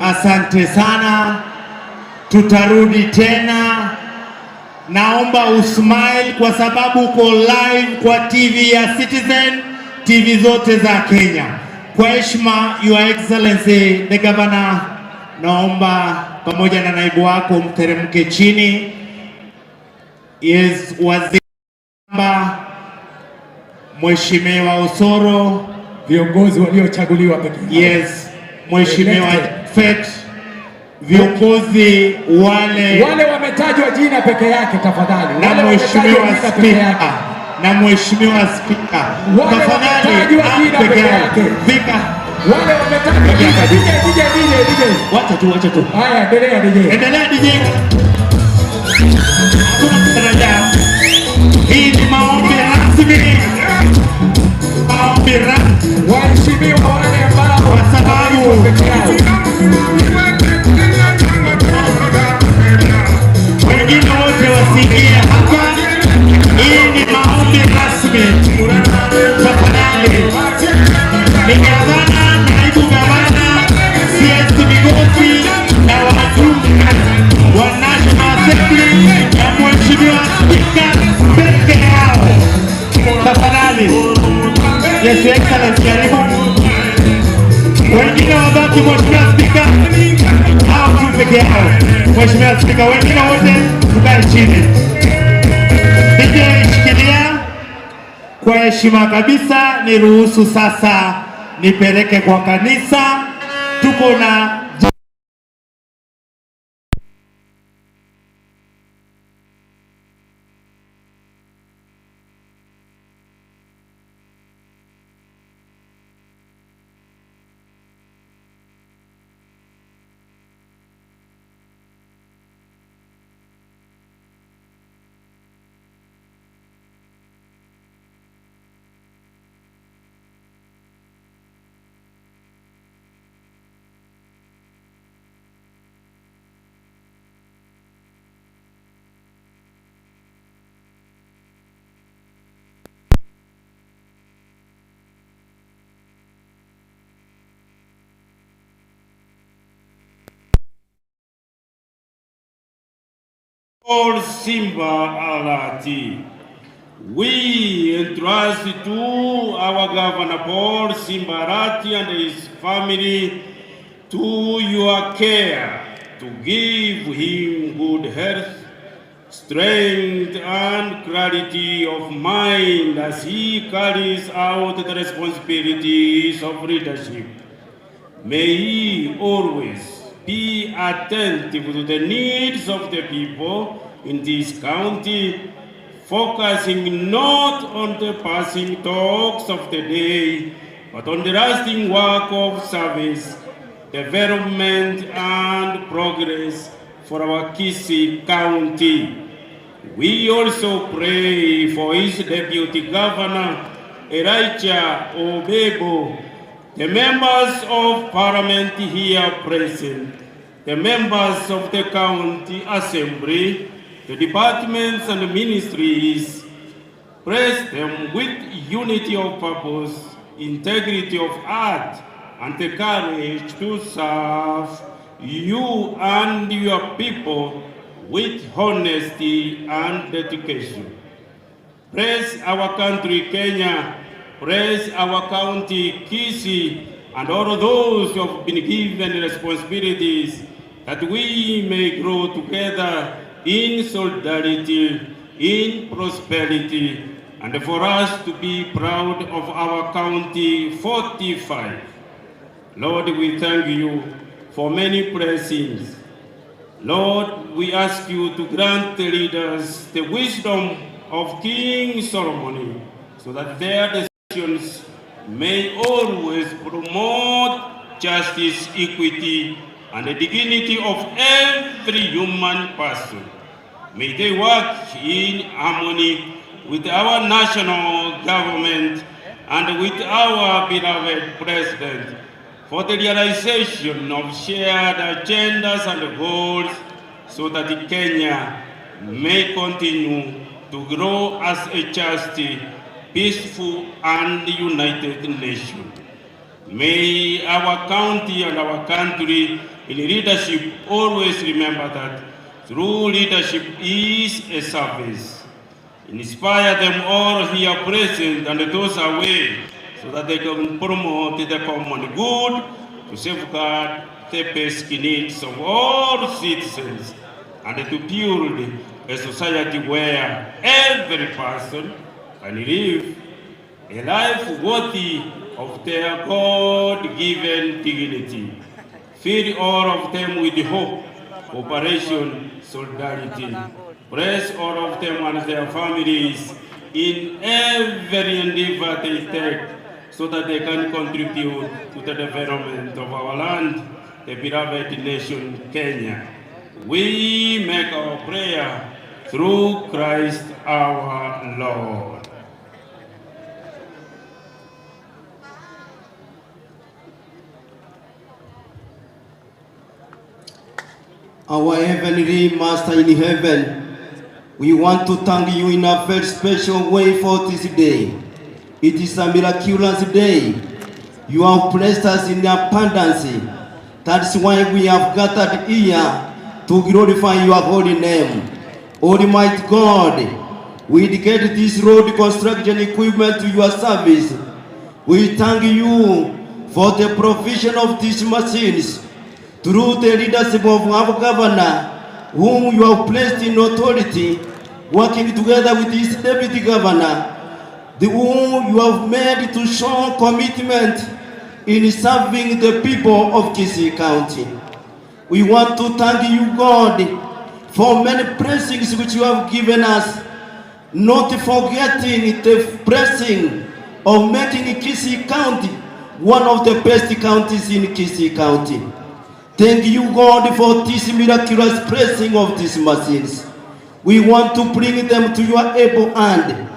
Asante sana, tutarudi tena. Naomba usmile kwa sababu uko live kwa TV ya Citizen, TV zote za Kenya. Kwa heshima, Your Excellency the Governor, naomba pamoja na naibu wako mteremke chini. Yes, waziri Mheshimiwa Osoro, viongozi waliochaguliwa pekee. Yes, Mheshimiwa Fet, viongozi wale wametajwa jina peke yake tafadhali. Na Wale Mheshimiwa wametajwa jina peke yake. Spika, na Mheshimiwa Spika, Wale tafadhali wametajwa jina peke peke yao. yake. Vika. Wale wametajwa jina, DJ, DJ, DJ, DJ. Wacha tu, wacha tu. Haya, endelea DJ. Endelea DJ. Hakuna. Hii ni maombi rasmi. Maombi rasmi. Waheshimiwa wale ambao kwa sababu wengine wote wasiingie hapa. Hii ni maombi rasmi. Tafadhali. Ni gavana, naibu gavana, CS Migosi na wajumbe wa National Assembly na Mheshimiwa Spika peke yao. Tafadhali. Yes, Your Excellency, karibu. Wengine wabaki, Mheshimiwa Spika. Hao tu peke yao. Mheshimiwa Spika, wengine wote tukae chini. DJ, shikilia. Kwa heshima kabisa, niruhusu sasa nipeleke kwa kanisa. Tuko na Paul Simba Arati. We entrust to our Governor Paul Simba Arati and his family to your care to give him good health, strength, and clarity of mind as he carries out the responsibilities of leadership. May he always be attentive to the needs of the people in this county, focusing not on the passing talks of the day, but on the lasting work of service, development, and progress for our Kisii County. We also pray for his deputy governor, Elijah Obebo, the members of parliament here present, the members of the county assembly, the departments and ministries. Bless them with unity of purpose, integrity of heart, and the courage to serve you and your people with honesty and dedication. Bless our country, Kenya. Bless our county, Kisii, and all those who have been given responsibilities, that we may grow together in solidarity, in prosperity, and for us to be proud of our county 45. Lord, we thank you for many blessings. Lord, we ask you to grant the leaders the wisdom of King Solomon, so that their decisions may always promote justice, equity, and the dignity of every human person. May they work in harmony with our national government and with our beloved president for the realization of shared agendas and goals, so that Kenya may continue to grow as a just, peaceful, and united nation. May our county and our country in leadership always remember that true leadership is a service. Inspire them all here present and those away, so that they can promote the common good, to safeguard the basic needs of all citizens, and to build a society where every person can live a life worthy of their God-given dignity. Fill all of them with hope, cooperation, solidarity. Bless all of them and their families in every endeavor they take, so that they can contribute to the development of our land, the beloved nation, Kenya. We make our prayer through Christ our Lord. Our heavenly Master in heaven, we want to thank you in a very special way for this day. It is a miraculous day. You have blessed us in abundance. That's why we have gathered here to glorify your holy name. Almighty God, we dedicate this road construction equipment to your service. We thank you for the provision of these machines through the leadership of our governor, whom you have placed in authority, working together with his deputy governor. the who you have made to show commitment in serving the people of Kisii County. We want to thank you, God, for many blessings which you have given us, not forgetting the blessing of making Kisii County one of the best counties in Kisii County. Thank you, God, for this miraculous blessing of these machines. We want to bring them to your able hand.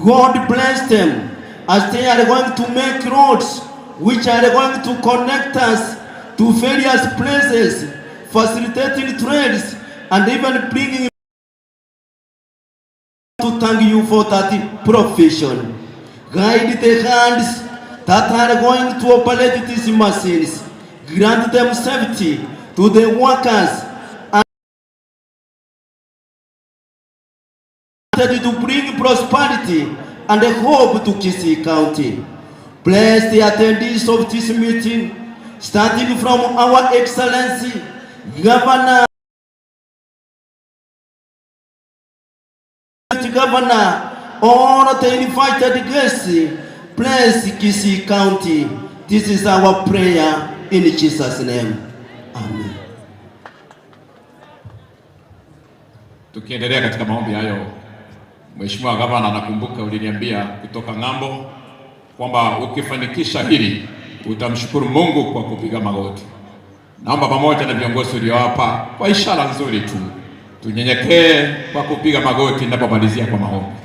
God bless them as they are going to make roads which are going to connect us to various places, facilitating trades, and even bringing to thank you for that provision. Guide the hands that are going to operate these machines. Grant them safety to the workers and to bring prosperity and hope to Kisii County. Bless the attendees of this meeting, starting from our Excellency, Governor, all the invited guests. Bless Kisii County. This is our prayer in Jesus' name. Amen. Tukiendelea katika maombi hayo, Mheshimiwa Gavana, nakumbuka uliniambia kutoka ng'ambo kwamba ukifanikisha hili utamshukuru Mungu kwa kupiga magoti. Naomba pamoja na viongozi uliowapa kwa ishara nzuri tu tunyenyekee kwa kupiga magoti ninapomalizia kwa maombi.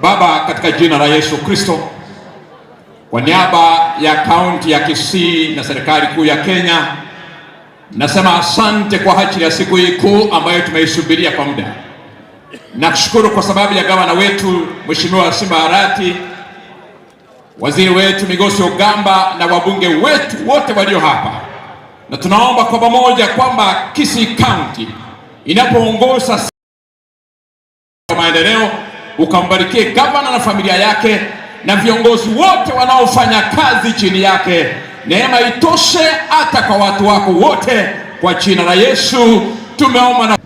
Baba, katika jina la Yesu Kristo, kwa niaba ya kaunti ya Kisii na serikali kuu ya Kenya, nasema asante kwa ajili ya siku hii kuu ambayo tumeisubiria kwa muda. Nakushukuru kwa sababu ya gavana wetu Mheshimiwa Simba Arati, waziri wetu Migosi Ogamba na wabunge wetu wote walio hapa, na tunaomba kwa pamoja kwamba Kisii County inapoongoza maendeleo, ukambarikie gavana na familia yake na viongozi wote wanaofanya kazi chini yake. Neema itoshe hata kwa watu wako wote, kwa jina la Yesu tumeomba na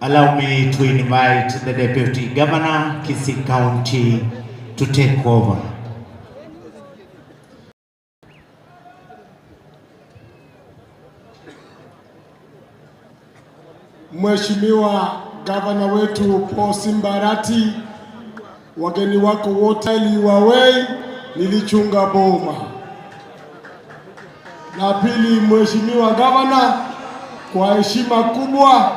Allow me to invite the Deputy Governor, Kisii County, to take over. Mheshimiwa Gavana wetu Paul Simba Arati, wageni wako wote liwawei, nilichunga boma. Na pili, Mheshimiwa Gavana, kwa heshima kubwa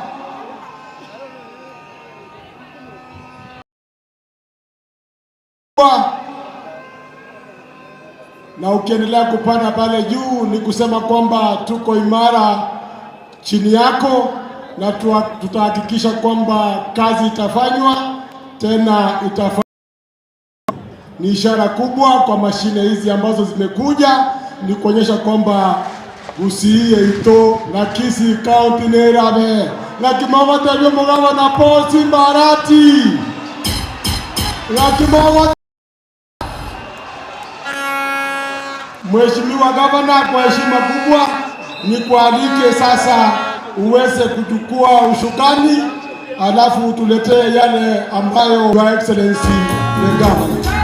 na ukiendelea kupanda pale juu, ni kusema kwamba tuko imara chini yako na tutahakikisha kwamba kazi itafanywa tena itafanywa. Ni ishara kubwa kwa mashine hizi ambazo zimekuja, ni kuonyesha kwamba Gusii ito na Kisii County nerabe na kimama tebyo mugaba na Paul Simba Arati na kimama. Mheshimiwa Gavana, kwa heshima kubwa nikualike sasa uweze kuchukua ushukani, alafu tuletee yale ambayo Your Excellency the Governor.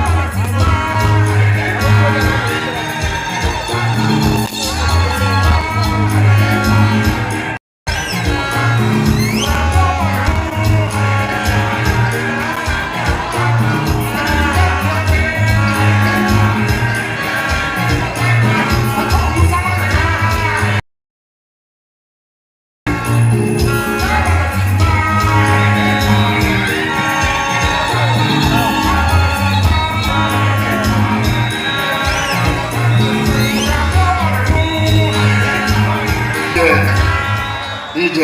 DJ.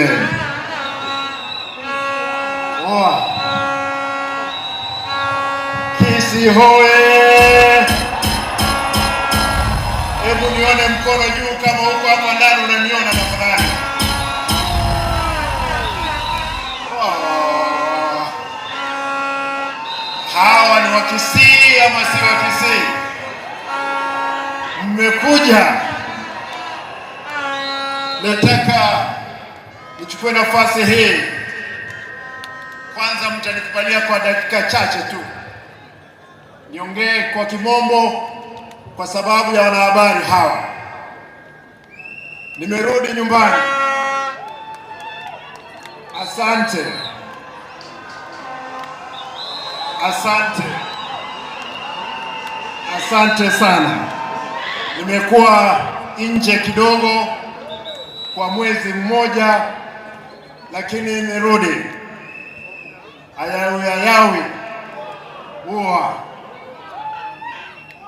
Poa. Kisii hoye! Hebu nione mkono juu kama huko hapa ndani unaniona tafadhali. Oh. Hawa ni wa Kisii ama si wa Kisii? Mmekuja. Nataka Nichukue nafasi hii kwanza, mtanikubalia kwa dakika chache tu niongee kwa kimombo kwa sababu ya wanahabari hawa. Nimerudi nyumbani. Asante, asante, asante sana. Nimekuwa nje kidogo kwa mwezi mmoja, lakini nimerudi. Ayawi ayawi huwa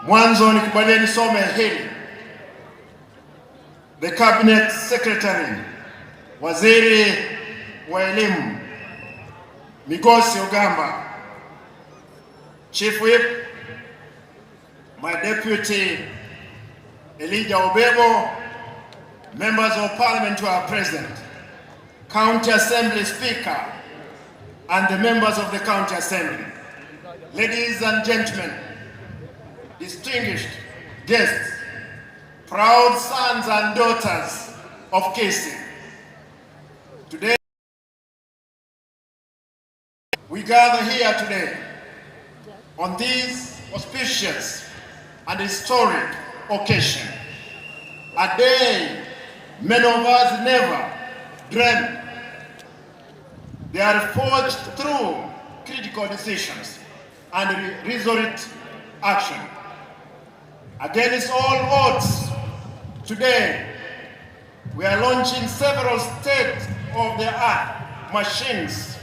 mwanzo. Nikubalie nisome hili. The Cabinet Secretary, Waziri wa Elimu Migosi Ogamba, Chief Whip, my Deputy Elijah Obebo, Members of Parliament who are present, County Assembly Speaker, and the members of the County Assembly, ladies and gentlemen, distinguished guests, proud sons and daughters of Kisii. Today, we gather here today on this auspicious and historic occasion, a day many of us never dreamt. They are forged through critical decisions and resolute action. Against all odds, today we are launching several state-of-the-art machines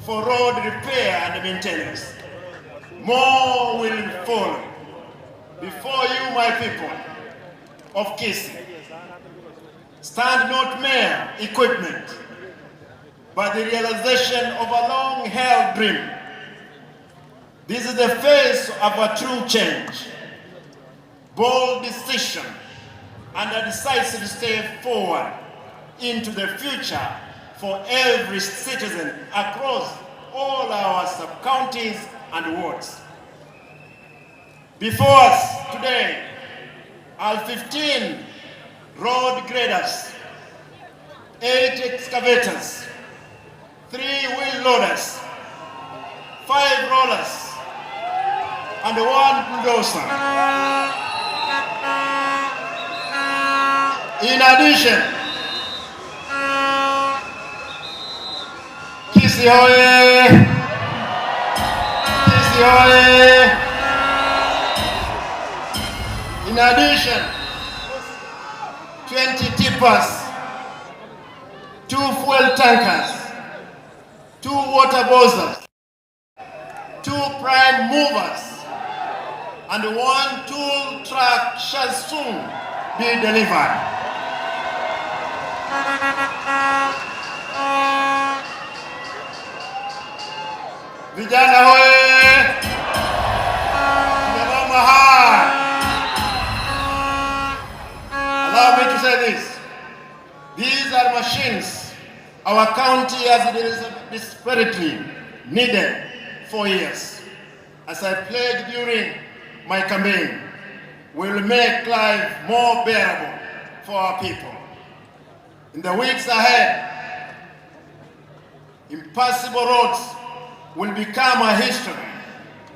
for road repair and maintenance. More will follow. Before you, my people of Kisii, stand not mere equipment, but the realization of a long-held dream. This is the face of a true change, bold decision, and a decisive step forward into the future for every citizen across all our sub-counties and wards. Before us today are 15 road graders, 8 excavators, 3 wheel loaders, 5 rollers, and 1 bulldozer. In addition, Kisii hoye! Kisii hoye! In addition, 20 tippers, 2 fuel tankers, 2 water bowsers, 2 prime movers, and 1 tool truck shall soon be delivered. Vijana hoye! Mama hai! Allow me to say this. These are machines our county has desperately needed for years. As I pledged during my campaign, we will make life more bearable for our people. In the weeks ahead, impassable roads will become a history,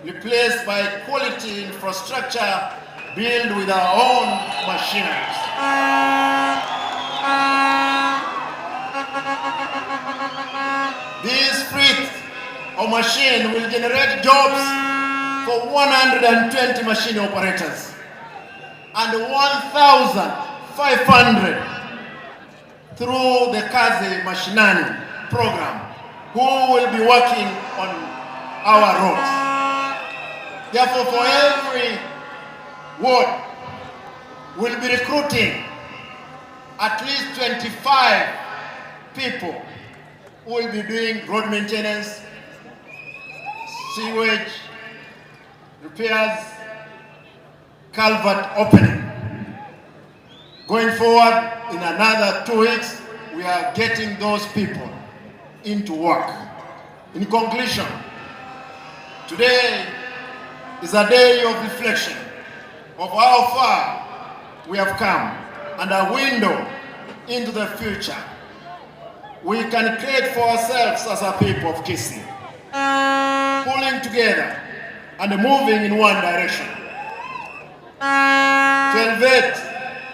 replaced by quality infrastructure built with our own machineries. This fleet of machine will generate jobs for 120 machine operators and 1,500 through the Kazi Mashinani program, who will be working on our roads. Therefore, for every ward, we'll be recruiting at least 25 people who will be doing road maintenance, sewage repairs, culvert opening. Going forward, in another 2 weeks, we are getting those people into work. In conclusion, today is a day of reflection of how far we have come and a window into the future. we can create for ourselves as a people of Kisii, pulling together and moving in one direction to elevate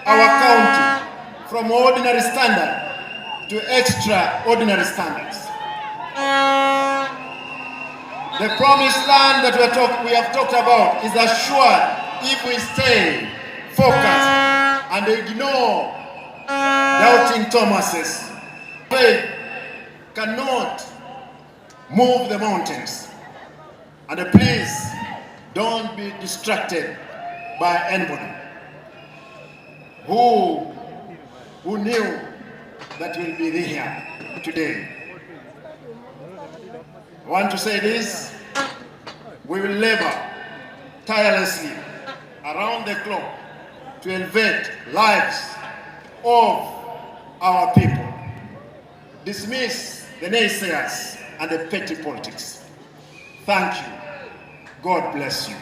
our county from ordinary standard to extraordinary standards. The promised land that we have talked about is assured if we stay focused and ignore doubting Thomases. Faith cannot move the mountains. And please don't be distracted by anybody who knew that will be here today. I want to say this: we will labor tirelessly around the clock to elevate lives of our people. Dismiss the naysayers and the petty politics. Thank you. God bless you.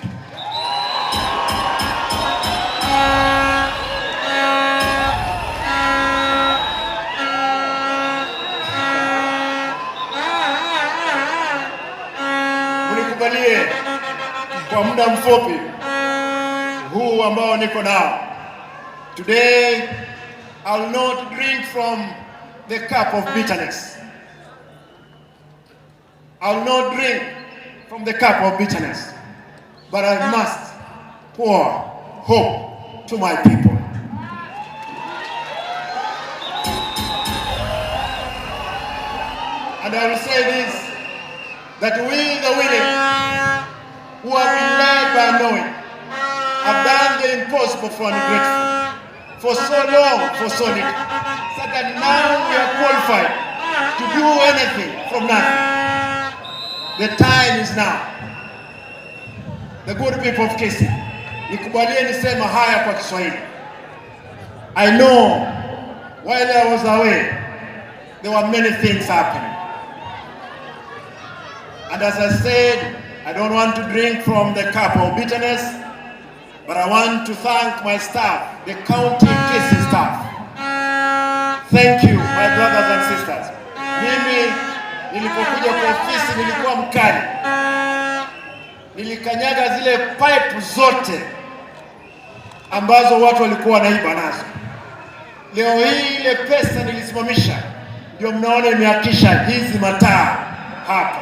Mnikubalie kwa muda mfupi huu ambao niko nao. Today I'll not drink from the cup of bitterness. I'll not drink from the cup of bitterness, but I must pour hope to my people. And I will say this, that we, the willing, who have been led by knowing, have done the impossible for ungrateful, for so long, for so little, so that now we are qualified to do anything from nothing. The time is now. The good people of Kisii, nikubalie nisema haya kwa Kiswahili. I know while I was away, there were many things happening. And as I said, I don't want to drink from the cup of bitterness, but I want to thank my staff, the county Kisii staff. Thank you, my brothers and sisters. Mimi nilipokuja kwa ofisi nilikuwa mkali. Nilikanyaga zile pipe zote ambazo watu walikuwa wanaiba nazo. Leo hii ile pesa nilisimamisha, ndio mnaona imeakisha hizi mataa hapa.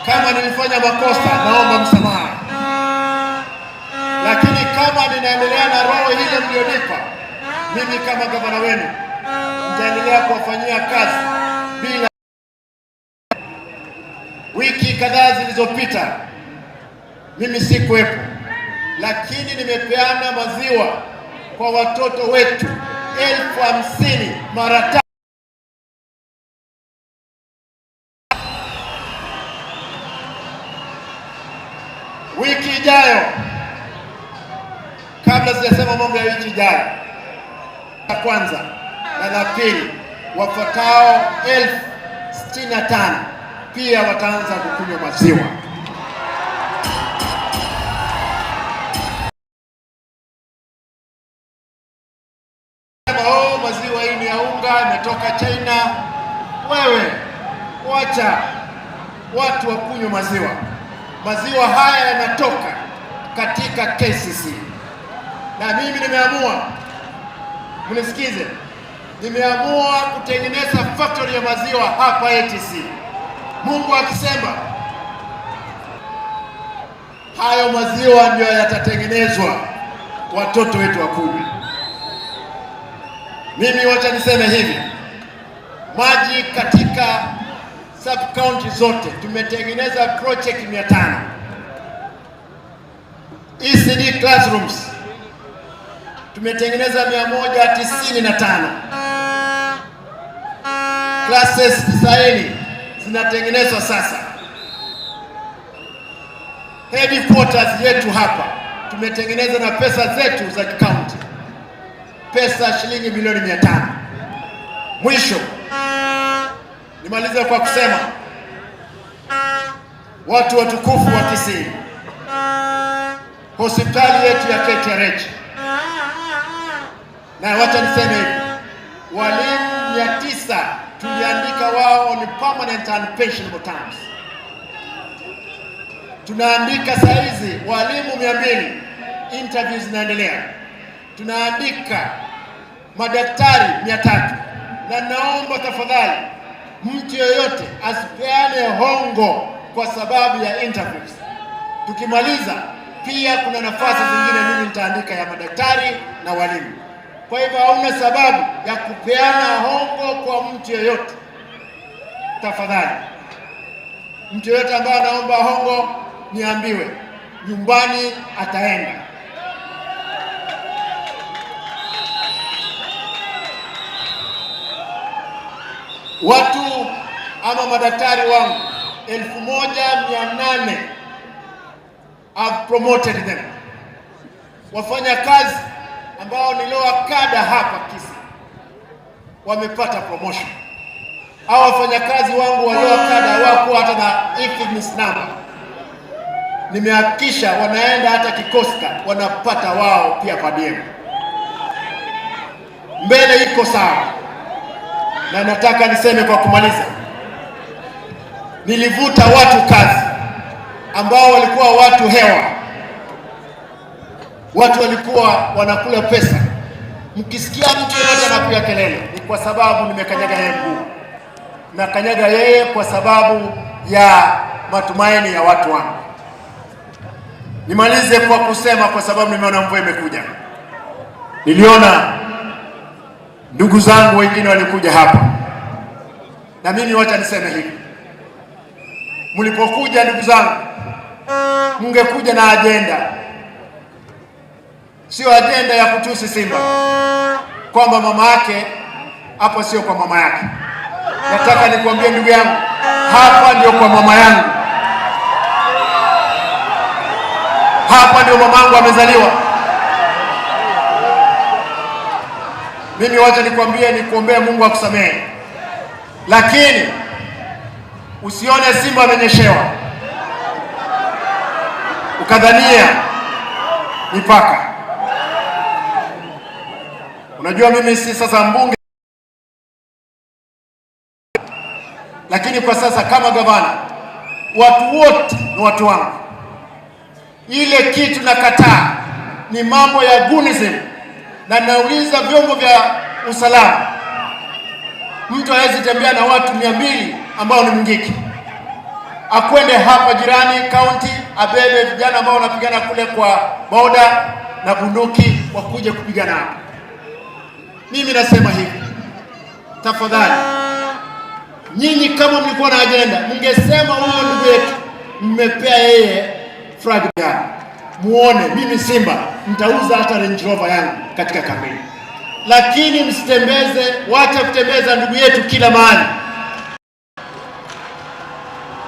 Kama nilifanya makosa, naomba msamaha. Lakini kama ninaendelea na roho ile mlionipa, mimi kama gavana wenu nitaendelea kuwafanyia kazi bila. Wiki kadhaa zilizopita mimi sikuwepo, lakini nimepeana maziwa kwa watoto wetu 50,000 mara 3. Wiki ijayo, kabla sijasema mambo ya wiki ijayo, la kwanza na la pili, wafuatao 65,000 pia wataanza kukunywa maziwa. Oh, maziwa hii ni ya unga, imetoka China. Wewe wacha watu wakunywe maziwa. Maziwa haya yanatoka katika KCC. Na mimi nimeamua, mnisikize, nimeamua kutengeneza factory ya maziwa hapa ATC. Mungu akisema hayo maziwa ndio yatatengenezwa watoto wetu wakunywe. Mimi wacha niseme hivi, maji katika sub county zote tumetengeneza project 500. ECD classrooms tumetengeneza 195. Classes 90 zinatengenezwa sasa. Headquarters yetu hapa tumetengeneza na pesa zetu za county, pesa shilingi milioni 500. Mwisho nimalize kwa kusema, watu watukufu wa Kisii, hospitali yetu ya KTRH Na wacha niseme hivi, walimu 900 tuliandika wao on permanent and pensionable terms. Tunaandika saizi walimu 200, interviews zinaendelea. Tunaandika madaktari 300, na naomba tafadhali mtu yeyote asipeane hongo kwa sababu ya interviews. Tukimaliza pia kuna nafasi zingine mimi nitaandika ya madaktari na walimu. Kwa hivyo hauna sababu ya kupeana hongo kwa mtu yeyote. Tafadhali, mtu yeyote ambaye anaomba hongo niambiwe, nyumbani ataenda. Watu ama madaktari wangu 1800 I've promoted them. Wafanya kazi ambao ni lower cadre hapa Kisii wamepata promotion. Hao wafanyakazi wangu wa lower cadre hawako hata na IFMIS number. Nimehakikisha wanaenda hata Kikoska wanapata wao pia per diem. Mbele iko sawa. Na nataka niseme kwa kumaliza, nilivuta watu kazi ambao walikuwa watu hewa, watu walikuwa wanakula pesa. Mkisikia mtu yeyote anapiga kelele ni kwa sababu nimekanyaga yeye mguu, na kanyaga yeye kwa sababu ya matumaini ya watu wangu. Nimalize kwa kusema, kwa sababu nimeona mvua imekuja. Niliona ndugu zangu wengine walikuja hapa, na mimi wacha niseme hivi, mlipokuja ndugu zangu, mngekuja na ajenda, sio ajenda ya kutusi Simba kwamba mama yake hapo sio kwa mama yake. Nataka nikuambie ndugu yangu, hapa ndio kwa mama yangu, hapa ndio mamangu amezaliwa. Mimi wacha nikwambie, nikuombee Mungu akusamehe, lakini usione Simba amenyeshewa ukadhania ni paka. Unajua mimi si sasa mbunge, lakini kwa sasa kama gavana, watu wote ni watu wangu. Ile kitu nakataa ni mambo ya gunism, na nauliza vyombo vya usalama, mtu hawezi tembea na watu 200 ambao ni Mungiki, akwende hapa jirani county abebe vijana ambao wanapigana kule kwa boda na bunduki wakuje kupigana hapa. Mimi nasema hivi, tafadhali nyinyi kama mlikuwa na ajenda, mngesema huyo ndugu yetu mmepea yeye flag gani, muone mimi Simba nitauza hata Range Rover yangu katika kampeni, lakini msitembeze, wacha kutembeza ndugu yetu kila mahali,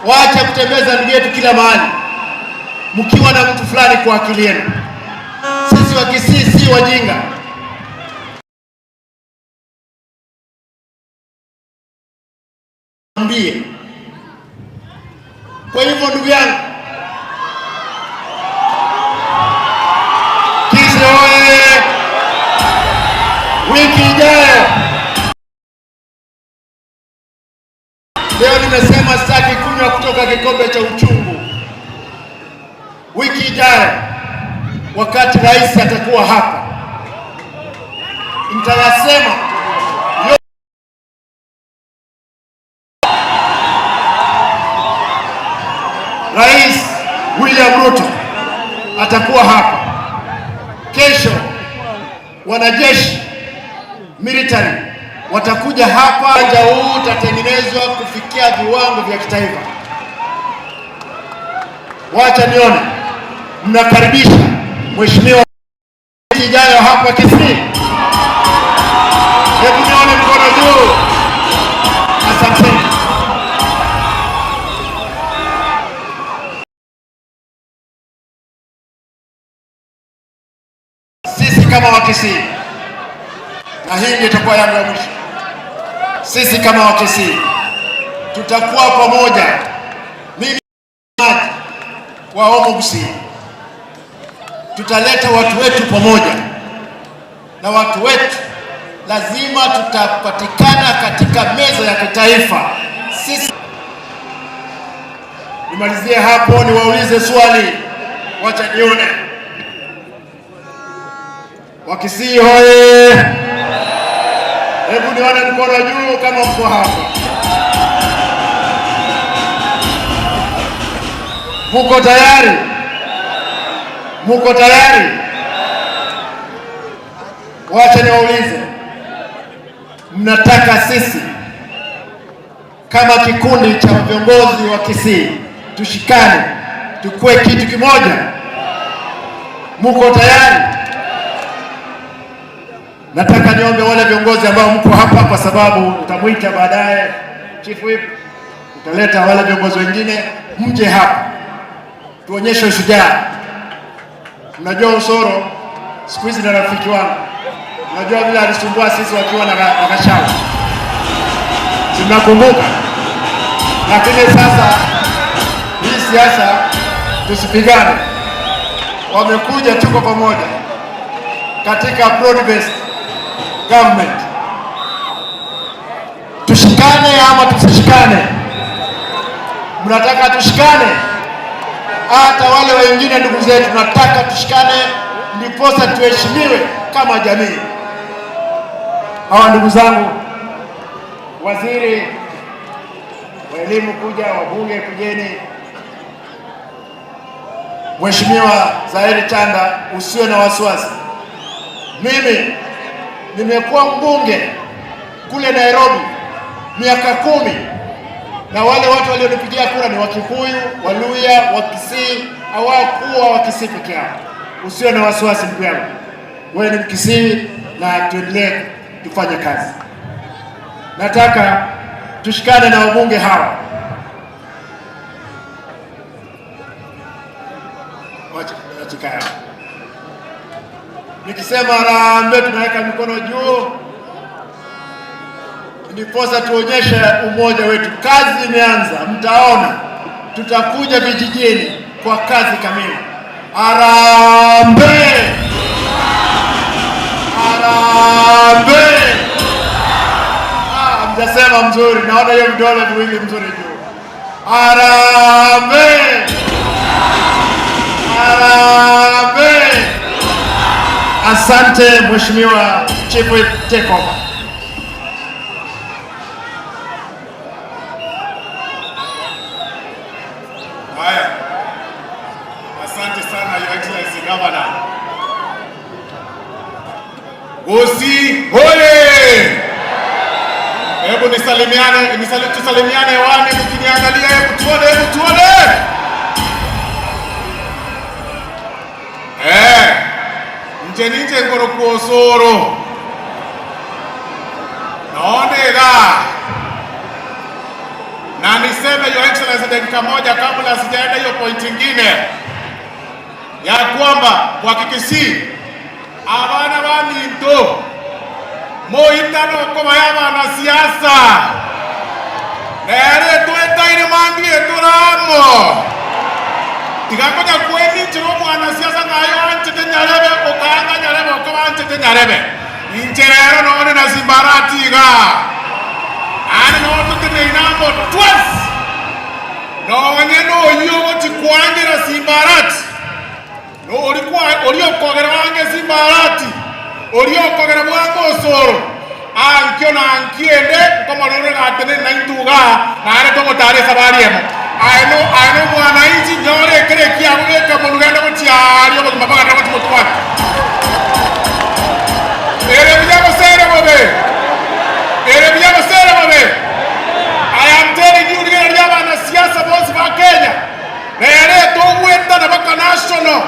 wacha kutembeza ndugu yetu kila mahali mkiwa na mtu fulani kwa akili yenu. Sisi wa Kisii si wajinga. Ambie. Kwa hivyo ndugu yangu, Kisii oye! Wiki ijayo, leo nimesema sitaki kunywa kutoka kikombe cha uchungu. Wiki ijayo wakati rais atakuwa hapa, nitayasema. Rais William Ruto atakuwa hapa kesho. Wanajeshi military watakuja hapa. Uwanja huu utatengenezwa kufikia viwango vya kitaifa. Wacha nione, mnakaribisha mheshimiwa ijayo hapa Kisii. Hebu nione mkono juu. Asanteni. Sisi kama Wakisii, na hii ndio itakuwa yangu ya mwisho, sisi kama Wakisii tutakuwa pamoja. Mimi wa Omogusii tutaleta watu wetu pamoja. na watu wetu, lazima tutapatikana katika meza ya kitaifa. Sisi nimalizie hapo, niwaulize swali, wacha nione. Wakisii hoye! Hebu nione mkono juu kama mko hapa. Muko tayari? Muko tayari? Wacha niwaulize, mnataka sisi kama kikundi cha viongozi wa Kisii tushikane, tukue kitu kimoja? Muko tayari? Nataka niombe wale viongozi ambao mko hapa, kwa sababu utamwita baadaye Chief Whip, utaleta wale viongozi wengine, mje hapa tuonyeshe ushujaa. Mnajua Osoro siku hizi na rafiki wangu, mnajua vile alisumbua sisi wakiwa na Gachagua, si mnakumbuka? Lakini sasa hii siasa tusipigane, wamekuja, tuko pamoja katika broad based government. Tushikane ama tusishikane? Mnataka tushikane? Hata wale wengine ndugu zetu, tunataka tushikane, ndiposa tuheshimiwe kama jamii. Hawa ndugu zangu, waziri wa elimu kuja, wabunge kujeni. Mheshimiwa Zaheri Chanda, usiwe na wasiwasi. Mimi nimekuwa mbunge kule Nairobi miaka 10, na wale watu walionipigia kura ni Wakikuyu, Waluya, Wakisii, hawakuwa Wakisii peke yao. Usiwe na wasiwasi ndugu yangu, wewe ni Mkisii na tuendelee tufanye kazi. Nataka tushikane na wabunge hawa. Wacha. Nikisema harambee tunaweka mikono juu, ndiposa tuonyeshe umoja wetu. Kazi imeanza, mtaona tutakuja vijijini kwa kazi kamili. Harambee! Harambee! Mtasema mzuri, naona hiyo vidole viwili mzuri juu. Harambee! Harambee! Asante Mheshimiwa Chief Whip, take over. Haya, asante sana Your Excellency Governor. Gusii hoye! Hebu nisalimiane, tusalimiane hewani mkiniangalia, hebu tuone, hebu tuone. Nje ninje ngoro kuosoro. Naonega. Na niseme Your Excellency dakika moja kabla sijaenda hiyo point nyingine, ya kwamba kwa Kikisii abana ba minto moitano koma ya banasiasa nere twetaire mambie turamo tigakonya kwenichira omwanasiasa ng'ayo anchete nyarebe okanga nyarebe okoba anchete nyarebe inche rero none na Simba Arati iga ani nototeneinamo 12 nonye noyio gochikwangira Simba Arati ori okogera wange Simba Arati ori okogera bwange Osoro ankio na ankiende nkomarore gatene na intuga nare togotare sabari emo aino aino mwananchi nyore kere kiago geka monugenda gochiaria obogima baganda gochimotwara ere buya bobe ere buya bobe. I am telling you rigera ria banasiasa bonsi ba Kenya rere togwetana baka national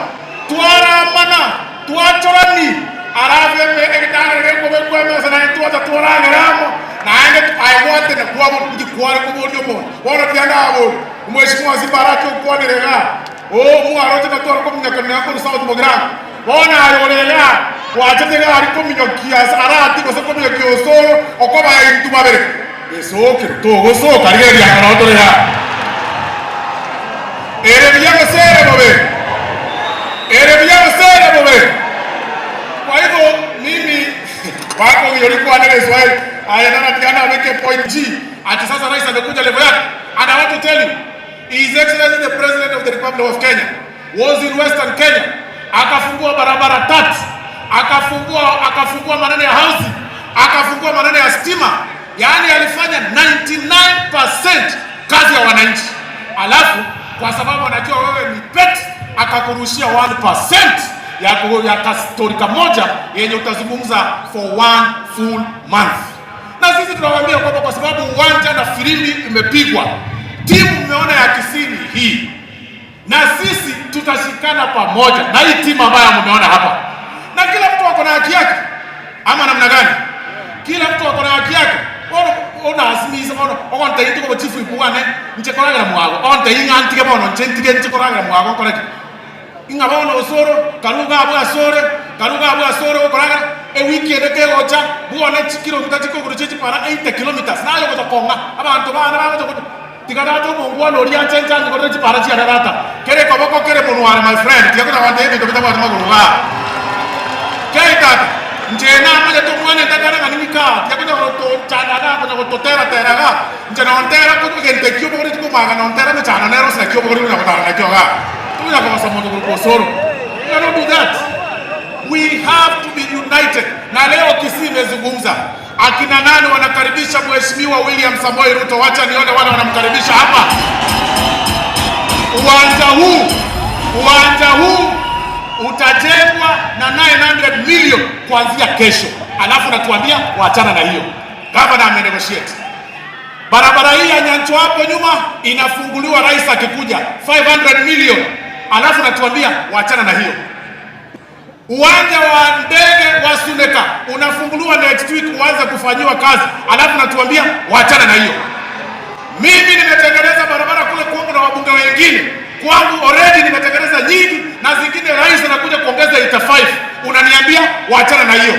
twaramana twachorani arabia egitangere gekobekwa emesa naye twacha twarageramo naende aigwatene kwabo ngikware koboria omonto bono tiandabori Mheshimiwa Simba Arati okwanirega o mwaroche natwara kominyokanera koru South Mugirango bono ayorega wachete gari kominyokia Arati gose kominyokia Osoro okoba intu babere esokero togosoka rigereria korotorera ere buya gosere bobe ere buya gosere bobe. Kwa hivyo mimi Wako yolikuwa na Kiswahili. Aya nana tiana weke point G. Ati sasa rais amekuja level yake. And I want to tell you, His Excellency the President of the Republic of Kenya was in Western Kenya. Akafungua barabara tatu, akafungua maneno ya housing, akafungua maneno ya stima. Yaani alifanya 99% kazi ya wananchi. Alafu kwa sababu anajua wewe ni petty, akakurushia 1% ya kastori kamoja yenye utazungumza for one full month. Na sisi tunawaambia kwamba kwa sababu uwanja na filimbi imepigwa, timu mmeona ya Kisii ni hii, na sisi tutashikana pamoja na hii timu ambayo mmeona hapa, na kila mtu ako na haki yake, ama namna gani? Kila mtu ako na haki yake. Ona asimisa ona okonte into ko chifu ikuane nche koragira mwago onte inga bono nche ntige nche koragira mwago koreke inga bono osoro karuga abu asore karuga abu asore okoragira e wiki ende kegocha buone kilomita chikogoro chechipara 80 kilometers nayo gotokonga abantu bana bagoto tigadato mungwana oria chencha ngoro chipara chiararata kere koboko kere munware my friend tiga kuna wande ebinto bitabwate maguru ga keitata njena amaje tumwane takana nganika tiga kuna to chana ga kuna to tera tera ga njena ontera ko gente kyo bogori ko maga na ontera me chana nero sa kyo bogori na kotara na kyo ga tunya ko sa mondo ko soro. We cannot do that. We have to be united. Na leo Kisii imezungumza. Akina nani wanakaribisha Mheshimiwa William Samoei Ruto? Wacha nione wale wanamkaribisha hapa. Uwanja huu utajengwa na 900 million kuanzia kesho. Alafu natuambia waachana na hiyo. Governor amenegotiate. Barabara hii ya Nyancho hapo nyuma inafunguliwa rais akikuja 500 million. Alafu natuambia waachana na hiyo. Uwanja wa ndege wa Suneka unafunguliwa next week uanze kufanyiwa kazi. Alafu natuambia waachana na hiyo. Mimi nimetengeneza barabara kule kwangu na wabunge wengine. Kwangu already nimetengeneza nyingi na zingine rais anakuja kuongeza 85. Unaniambia waachana na hiyo.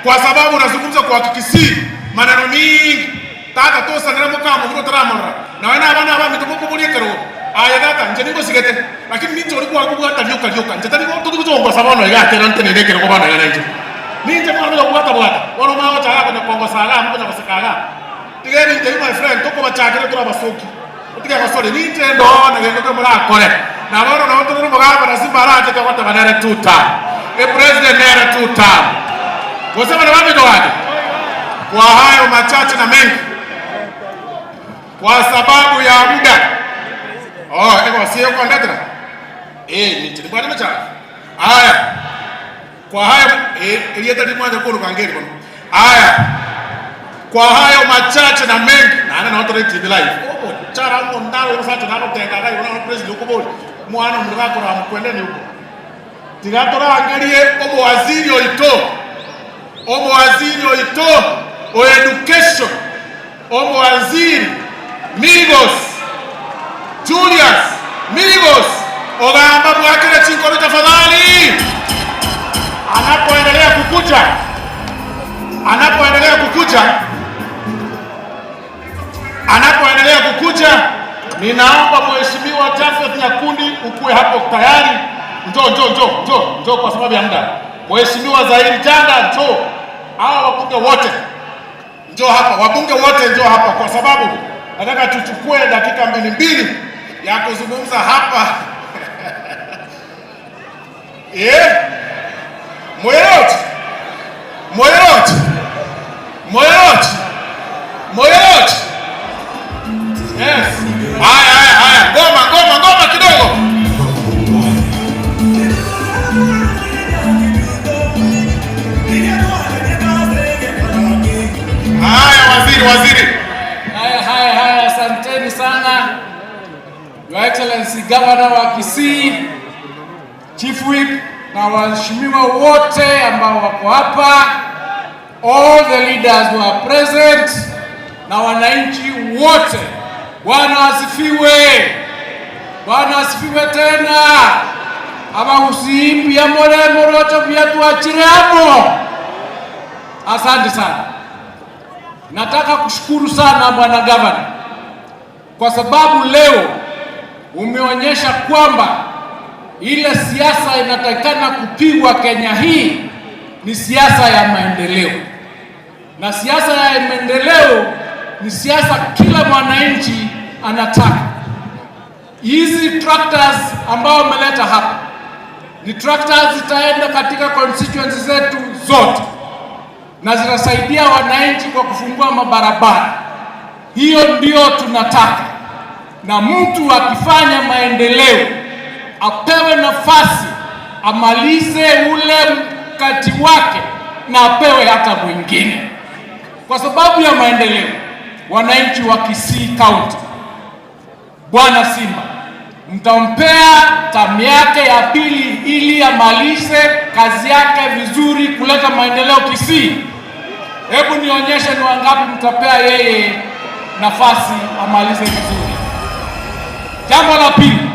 Kwa sababu unazungumza kwa Kisii maneno mingi. Tata tosa ndio mkamo mro taramara. Na wana bana ba mituko kubulie kero. Aya tata nje ningo sigete. Lakini ninje ulikuwa kubwa hata lioka lioka. Nje tani ko tuko sababu ya tena ntene ndeke ko bana yana nje. Ninje mwana kubwa bwata. Wano mao cha na kongo sala mko na kusakaga. Tigeni nje my friend toko bachakire tura basoki. Utige basore ninje ndo na ngendo ko mura kore. Na boro na watu ndo mugaba na Simba Arati kwa kwata banere tuta. E president nere tuta. Wasema na wapi ndo wapi? Kwa hayo machache na mengi, kwa sababu ya muda. Oh, eko sio kwa ndatra. Ni bwana macha. Haya. Kwa hayo elieta limwaje kwa kangeli bwana. Haya. Kwa hayo machache na mengi, na ana watu TV live. Oh, chara ngo ndalo yosacho na tenga gai na president uko boli. Mwana mrako na mkwendeni huko. Tigatora angelie omo waziri oito. Omo waziri oito o education. Omo waziri Migos Julius Migos ogamba mwakile chinkoro tafadhali. Anapoendelea kukuja, ninaomba Mheshimiwa Jafeth Nyakundi ukue hapo tayari. Njoo kwa sababu ya muda. Mheshimiwa Zairi Janda njoo. Hawa wabunge wote njoo hapa, wabunge wote njoo hapa kwa sababu nataka tuchukue dakika mbili ya kuzungumza hapa. Moyot. Yes. Haya. Ngoma kidogo. Haya waziri. Haya, asanteni sana. Your Excellency Governor wa Kisii, Chief Whip na waheshimiwa wote ambao wako hapa, all the leaders who are present na wananchi wote. Bwana asifiwe. Bwana asifiwe tena. Aba usimbi ya more morocho viatu achiramo. Asante sana. Nataka kushukuru sana Bwana Governor kwa sababu leo umeonyesha kwamba ile siasa inatakikana kupigwa Kenya hii ni siasa ya maendeleo. Na siasa ya maendeleo ni siasa kila mwananchi anataka. Hizi tractors ambao wameleta hapa ni tractors zitaenda katika constituency zetu zote na zitasaidia wananchi kwa kufungua mabarabara. Hiyo ndio tunataka, na mtu akifanya maendeleo apewe nafasi amalize ule mkati wake na apewe hata mwingine, kwa sababu ya maendeleo. Wananchi wa Kisii County, Bwana Simba mtampea term yake ya pili ili amalize kazi yake vizuri kuleta maendeleo Kisii. Hebu nionyeshe ni wangapi mtapea yeye nafasi amalize vizuri. Jambo la pili,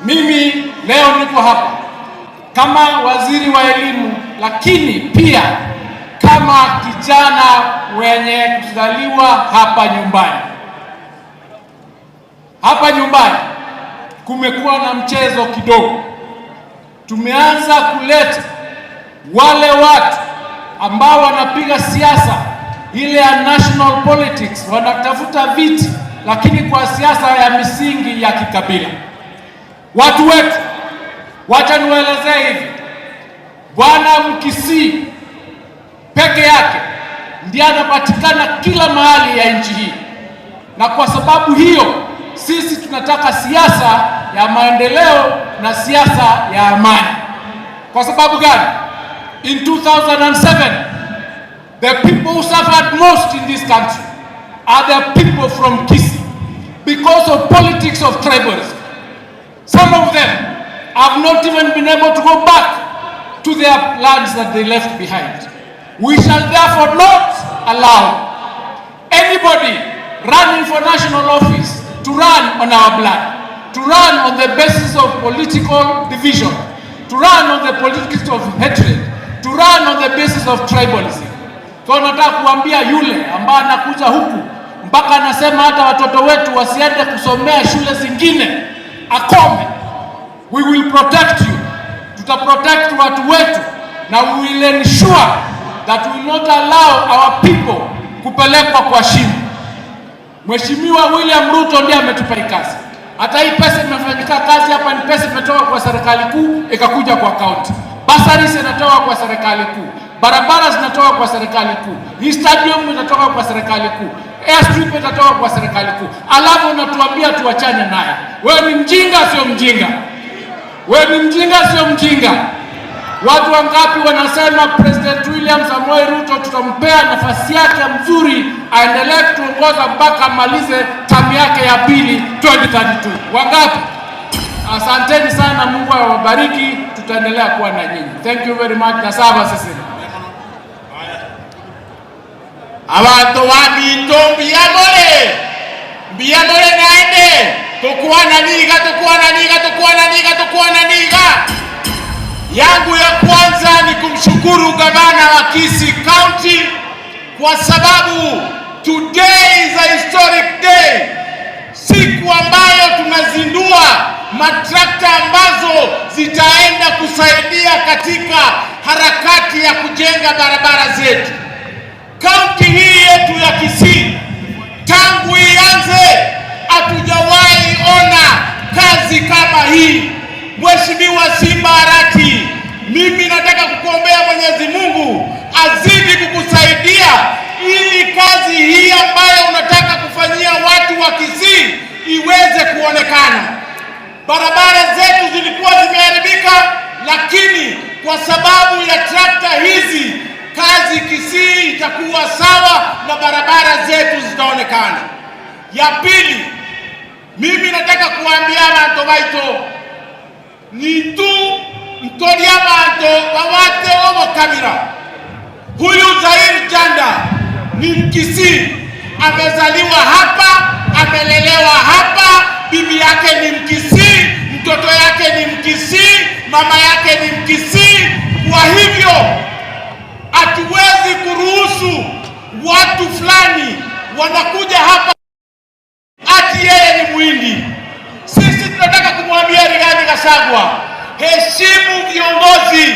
mimi leo niko hapa kama waziri wa elimu, lakini pia kama kijana wenye kuzaliwa hapa nyumbani. Hapa nyumbani kumekuwa na mchezo kidogo. Tumeanza kuleta wale watu ambao wanapiga siasa ile ya national politics, wanatafuta viti, lakini kwa siasa ya misingi ya kikabila. Watu wetu, wacha niwaelezee hivi, Bwana Mkisii peke yake ndiye anapatikana kila mahali ya nchi hii, na kwa sababu hiyo sisi tunataka siasa ya maendeleo na siasa ya amani. Kwa sababu gani? In 2007, the people who suffered most in this country are the people from Kisii because of politics of tribalism. Some of them have not even been able to go back to their lands that they left behind. We shall therefore not allow anybody running for national office to run on our blood, to run on the basis of political division, to run on the politics of hatred, to run on the basis of tribalism. Kwa nataka kuambia yule ambaye anakuja huku mpaka anasema hata watoto wetu wasiende kusomea shule zingine, akome. We will protect you. Tuta protect watu wetu na we will ensure that we will not allow our people kupelekwa kwa shimo. Mheshimiwa William Ruto ndiye ametupa hii kazi. Hata hii pesa imefanyika kazi hapa ni pesa imetoka kwa serikali kuu ikakuja kwa kaunti. Bursaries inatoka kwa serikali kuu, barabara zinatoka kwa serikali kuu, hii stadium inatoka kwa serikali kuu, airstrip itatoka kwa serikali kuu, alafu unatuambia tuachane naye. Wewe ni mjinga, sio mjinga? Wewe ni mjinga, sio mjinga? Watu wangapi wanasema President William Samoei Ruto tutampea nafasi yake mzuri aendelee kutuongoza mpaka amalize term yake ya pili 2032? Wangapi? Asanteni sana, Mungu awabariki, tutaendelea kuwa na nyinyi. Thank you very much. Nasaba sisi. Abantu ba mito, mbiyamole, mbiyamole, naende tukwana niga, tukwana niga, tukwana niga, tukwana niga. Yangu ya kwanza ni kumshukuru gavana wa Kisii County kwa sababu today is a historic day, siku ambayo tunazindua matrakta ambazo zitaenda kusaidia katika harakati ya kujenga barabara zetu. Kaunti hii yetu ya Kisii tangu ianze hatujawahi ona kazi kama hii. Mheshimiwa Simba Arati, mimi nataka kukuombea Mwenyezi Mungu azidi kukusaidia ili kazi hii ambayo unataka kufanyia watu wa Kisii iweze kuonekana. Barabara zetu zilikuwa zimeharibika, lakini kwa sababu ya trakta hizi kazi Kisii itakuwa sawa na barabara zetu zitaonekana. Ya pili, mimi nataka kuambia bantu baito nitu ntoria bantu bawate obokabira. Huyu Zair Janda ni Mkisii, amezaliwa hapa, amelelewa hapa, bibi yake ni Mkisii, mtoto yake ni Mkisii, mama yake ni Mkisii. Kwa hivyo hatuwezi kuruhusu watu fulani wanakuja hapa ati yeye ni Muhindi. Sisi tunataka kumwambia Rigathi Gachagua, heshimu viongozi.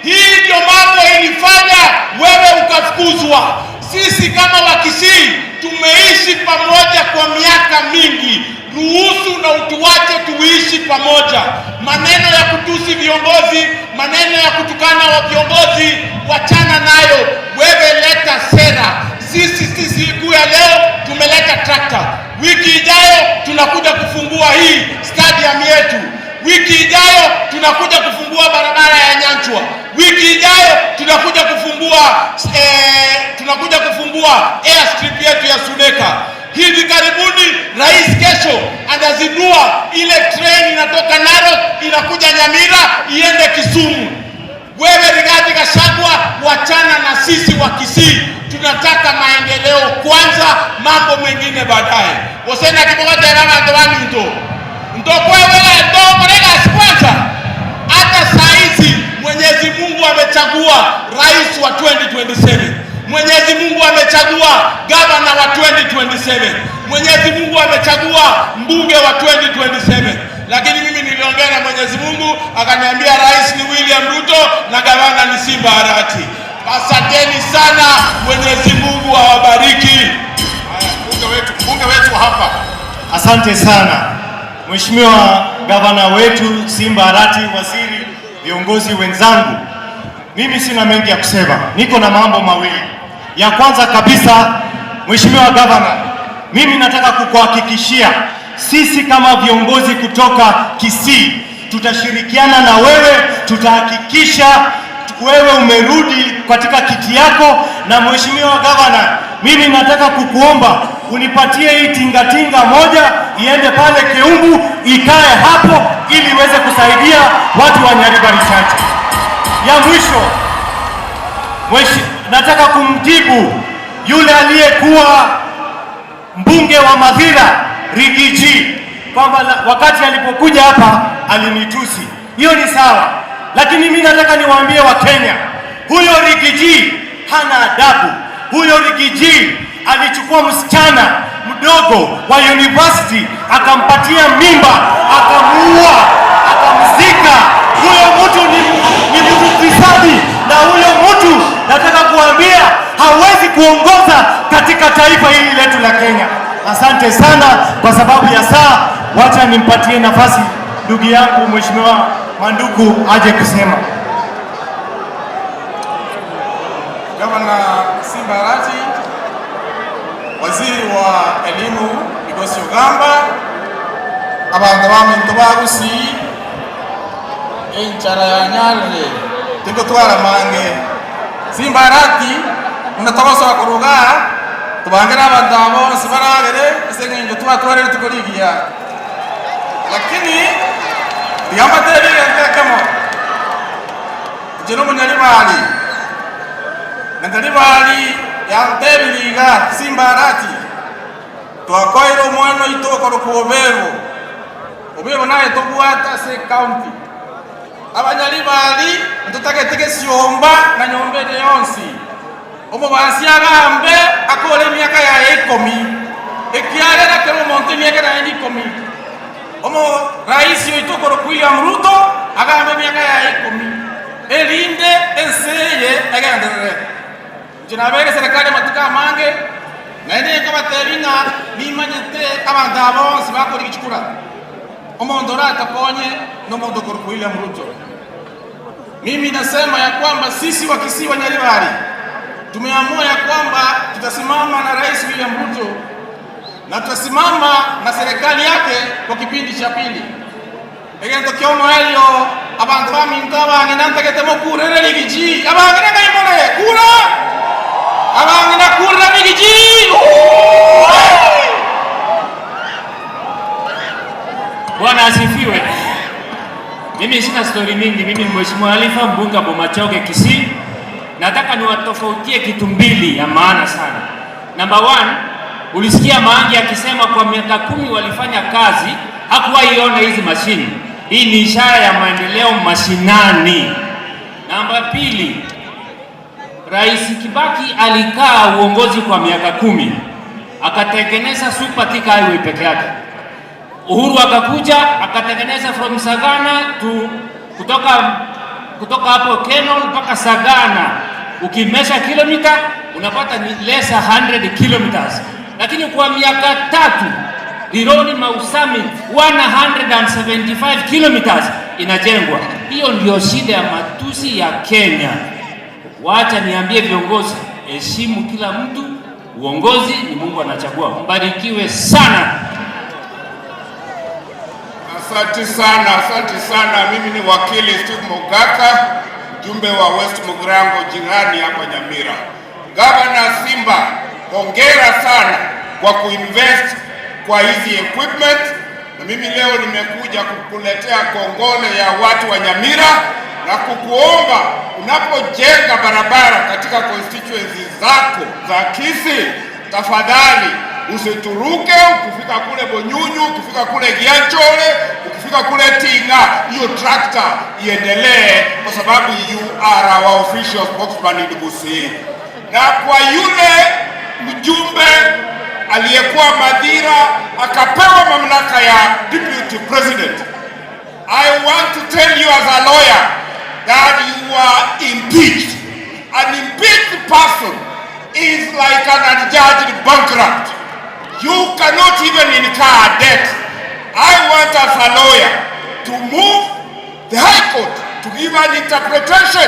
Hii ndio mambo ilifanya wewe ukafukuzwa. Sisi kama Wakisii tumeishi pamoja kwa miaka mingi, ruhusu na utuache tuishi pamoja. Maneno ya kutusi viongozi, maneno ya kutukana wa viongozi, wachana nayo. Wewe leta sera. Sisi siku ya leo tumeleta trakta. Wiki ijayo tunakuja kufungua hii stadium yetu. Wiki ijayo tunakuja kufungua barabara ya Nyanchwa. Wiki ijayo tunakuja kufungua airstrip yetu ya Suneka. Hivi karibuni rais kesho anazindua ile train inatoka Narok inakuja Nyamira iende Kisumu. Wewe Rigathi Gachagua, wachana na sisi wa Kisii. Tunataka maendeleo kwanza, mambo mengine baadaye. Osena kibogotera bantu baminto ntokwewela ntokoregasi kwanza. Hata saa hizi Mwenyezi Mungu amechagua rais wa 2027. Mwenyezi Mungu amechagua gavana wa 2027. Mwenyezi Mungu amechagua mbunge wa 2027. Lakini mimi niliongea na Mwenyezi Mungu akaniambia rais ni William Ruto na gavana ni Simba Arati. Asanteni sana, Mwenyezi Mungu awabariki. Mbunge wetu hapa. Asante sana Mheshimiwa gavana wetu Simba Arati, waziri, viongozi wenzangu. Mimi sina mengi ya kusema, niko na mambo mawili. Ya kwanza kabisa, Mheshimiwa gavana, mimi nataka kukuhakikishia sisi kama viongozi kutoka Kisii tutashirikiana na wewe, tutahakikisha wewe umerudi katika kiti yako. Na Mheshimiwa gavana, mimi nataka kukuomba unipatie hii tingatinga moja iende pale Keumbu ikae hapo ili iweze kusaidia watu wa Nyaribari Chache. Ya mwisho, nataka kumjibu yule aliyekuwa mbunge wa Mathira Rigiji kwamba wakati alipokuja hapa alinitusi. Hiyo ni sawa, lakini mimi nataka niwaambie Wakenya, huyo Rigiji hana adabu. Huyo Rigiji alichukua msichana mdogo wa university akampatia mimba, akamuua, akamzika. Huyo mtu ni mtu fisadi, na huyo mtu nataka kuambia hawezi kuongoza katika taifa hili letu la Kenya. Asante sana. Kwa sababu ya saa, wacha nimpatie nafasi ndugu yangu Mheshimiwa Manduku aje kusema. Gavana Simba Arati, waziri wa elimu Migosi Ogamba, abantu baminto bagusi enchara ya Nyarire tigotwara mange. Simba Arati unatogosoa kuruga tubangere abantu abo bonsi baragere ase eng'encho twatwarire tukorigia, lakini tigambatebirie ntekemo inche nomunyaribari na ndaribari yantebiriga Simba Arati twakoire omwana oito okoroka Obebo. Obebo naye tobwata ase county. Abanyaribari ntotagete gesiomba na nyomba ende yonsi. Omobasi agambe akore emiaka yaye 10 ekiarera kero omonto emiaka yaye 10. Omo rais oito okoroka William Ruto agambe emiaka yaye 10 erinde enseye egenderere. Nabere serikali matuka mange naende nkobatebi ng'a nimanyete abantu abo bonsi bakora igicukura omonto oratakonye nomonto okoroka William Ruto. Mimi nasema ya kwamba sisi wa Kisii wa Nyaribari tumeamua ya kwamba tutasimama na Rais William Ruto na tutasimama na serikali yake kwa kipindi cha pili. Egento kiomo elio abantu baminto abange nantagete mokurere rigiji abange nangaimore kura abange nakurira rigiji. Bwana asifiwe. Mimi sina story mingi. Mimi ni Mheshimiwa Alifa, mbunge wa Bomachoge Kisii. Nataka niwatofautie kitu mbili ya maana sana. Number 1, ulisikia Maangi akisema kwa miaka 10 walifanya kazi, hakuwaiona hizi mashini. Hii ni ishara ya maendeleo mashinani. Namba 2, Rais Kibaki alikaa uongozi kwa miaka 10, akatengeneza Super Thika Highway peke yake. Uhuru akakuja akatengeneza from Sagana to kutoka hapo Kenol mpaka Sagana Ukimesha kilomita unapata ni less 100 kilometers, lakini kwa miaka 3 Rironi Mau Summit 175 kilometers inajengwa. Hiyo ndio shida ya matusi ya Kenya. Wacha niambie viongozi, heshimu kila mtu. Uongozi ni Mungu anachagua. Mbarikiwe sana. Asante sana, asante sana. Mimi ni wakili Steve Mogaka, mjumbe wa West Mugirango, jirani hapa Nyamira. Gavana Simba, hongera sana kwa kuinvest kwa hizi equipment, na mimi leo nimekuja kukuletea kongole ya watu wa Nyamira na kukuomba unapojenga barabara katika constituency zako za Kisii, tafadhali usituruke. Ukifika kule Bonyunyu, ukifika kule Gianchole, ukifika kule Tinga, hiyo tractor iendelee, kwa sababu you are our official spokesman in Kisii. Na kwa yule mjumbe aliyekuwa Madhira akapewa mamlaka ya deputy president, I want to tell you as a lawyer that you are impeached. An impeached person is like an unjudged bankrupt. You cannot even incur a debt. I want as a lawyer to move the High Court to give an interpretation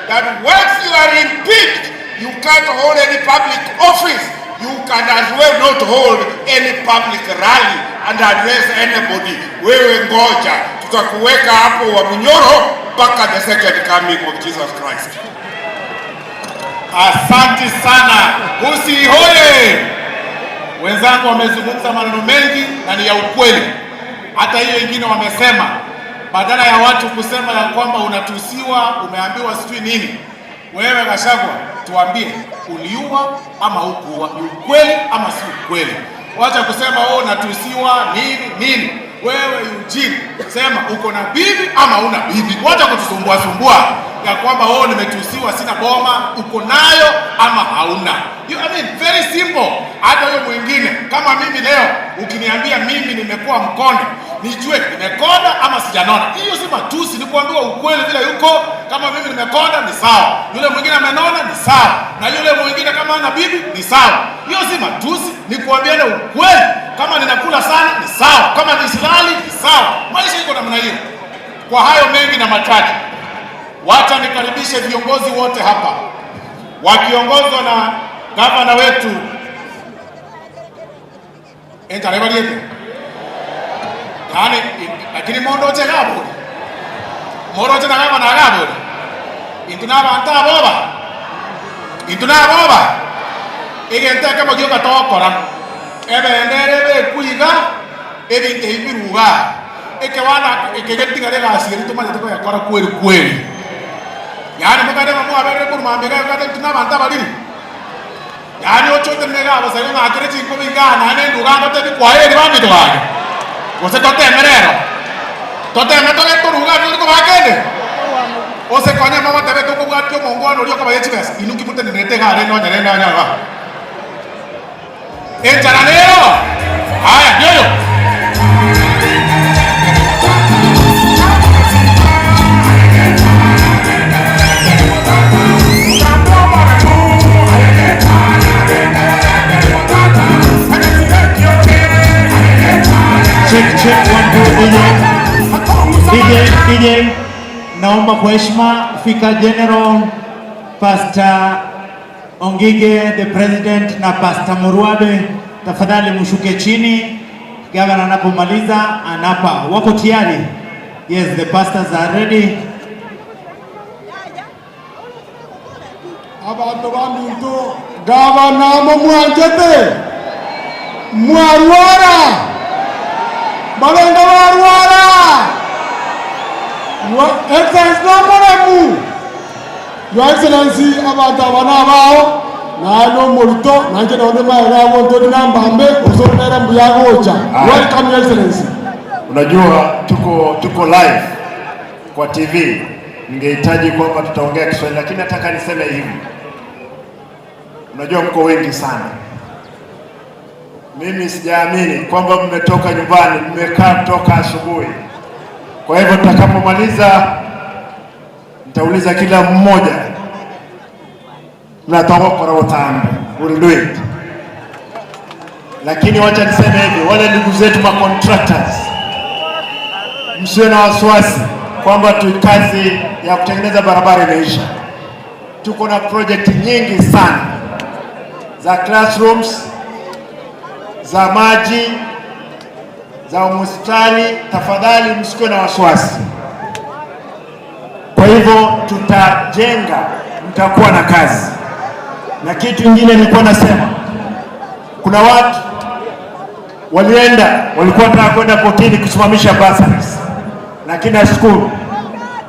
that once you are impeached, you can't hold any public office. You can as well not hold any public rally and address anybody. Wewe ngoja, tutakuweka hapo wa Munyoro mpaka the second coming of Jesus Christ. Asante sana. Gusii hoye! Wenzangu wamezungumza maneno mengi na ni ya ukweli. Hata hiyo ingine wamesema, badala ya watu kusema ya kwamba unatusiwa, umeambiwa sijui nini, wewe Gachagua tuambie, uliua ama hukuua? Ni ukweli ama si ukweli? Wacha kusema wewe unatusiwa nini nini. Wewe Eugene, sema uko na bibi ama una bibi. Wacha kutusumbua sumbua ya kwamba wewe nimetusiwa, sina boma. Uko nayo ama hauna? I mean, very simple. Hata huyo mwingine kama mimi leo ukiniambia mimi nimekuwa mkonde, nijue nimekonda ama sijanona. Hiyo si matusi, ni kuambiwa ukweli vile yuko. Kama mimi nimekonda ni sawa, yule mwingine amenona ni sawa, na yule mwingine kama ana bibi ni sawa. Hiyo si matusi, ni kuambiana ukweli. Kama ninakula sana ni sawa, kama nisilali ni sawa. Maisha iko namna hiyo. Kwa hayo mengi na machache, wacha nikaribishe viongozi wote hapa wakiongozwa na gavana wetu enjarebariete yani, lakini mondoche gaburi moroche na gavana gaburi intu nabantu aboba intu naboba egente kama gioka tokora ebendere bekuiga ebintu ebiruga ekewana ekegetigare gasiri tumanyete koyakora kweli kweli. Yani mukade mamu abere kurumambega kade tunabantu abariri yani ochote nega abasayo ngakere chinko bingana ne nduga ngote bikwaye bamito bage gose totemerero toteme tore turuga niko bakende ose konya mama tebe tukubwatio mongwano rio kabaye chibesa inuki mutenenete gare no nyare na nyara enchara leo haya nyoyo. Check, check, 1, 2, DJ. DJ, DJ, naomba kwa heshima Fika General Pastor Ongige the President na Pastor Murwabe, tafadhali mshuke chini. Gavana anapomaliza anapa. Wako tayari? Yes, the pastors are ready. Abantu baminto gavana mumwanjete mwarwara balenga barwara. Your Excellency nomoremu. Your Excellency abantu abana bao nalo molito nanje nonde maera wonto nambambe osonera mbuyagocha. Welcome Your Excellency. Unajua tuko live kwa TV. Ningehitaji kwamba tutaongea Kiswahili, lakini nataka niseme hivi. Unajua mko wengi sana. Mimi sijaamini kwamba mmetoka nyumbani, mmekaa toka asubuhi. Kwa hivyo tutakapomaliza nitauliza kila mmoja Mnatoka kwa utambi. We'll do it. Lakini wacha niseme hivi, wale ndugu zetu ma contractors, msiwe na wasiwasi kwamba tu kazi ya kutengeneza barabara imeisha. Tuko na project nyingi sana za classrooms, za maji, za hospitali. Tafadhali msikuwe na wasiwasi. Kwa hivyo tutajenga, mtakuwa na kazi. Na kitu kingine nilikuwa nasema, kuna watu walienda, walikuwa wanataka kwenda kotini kusimamisha bursaries, lakini nashukuru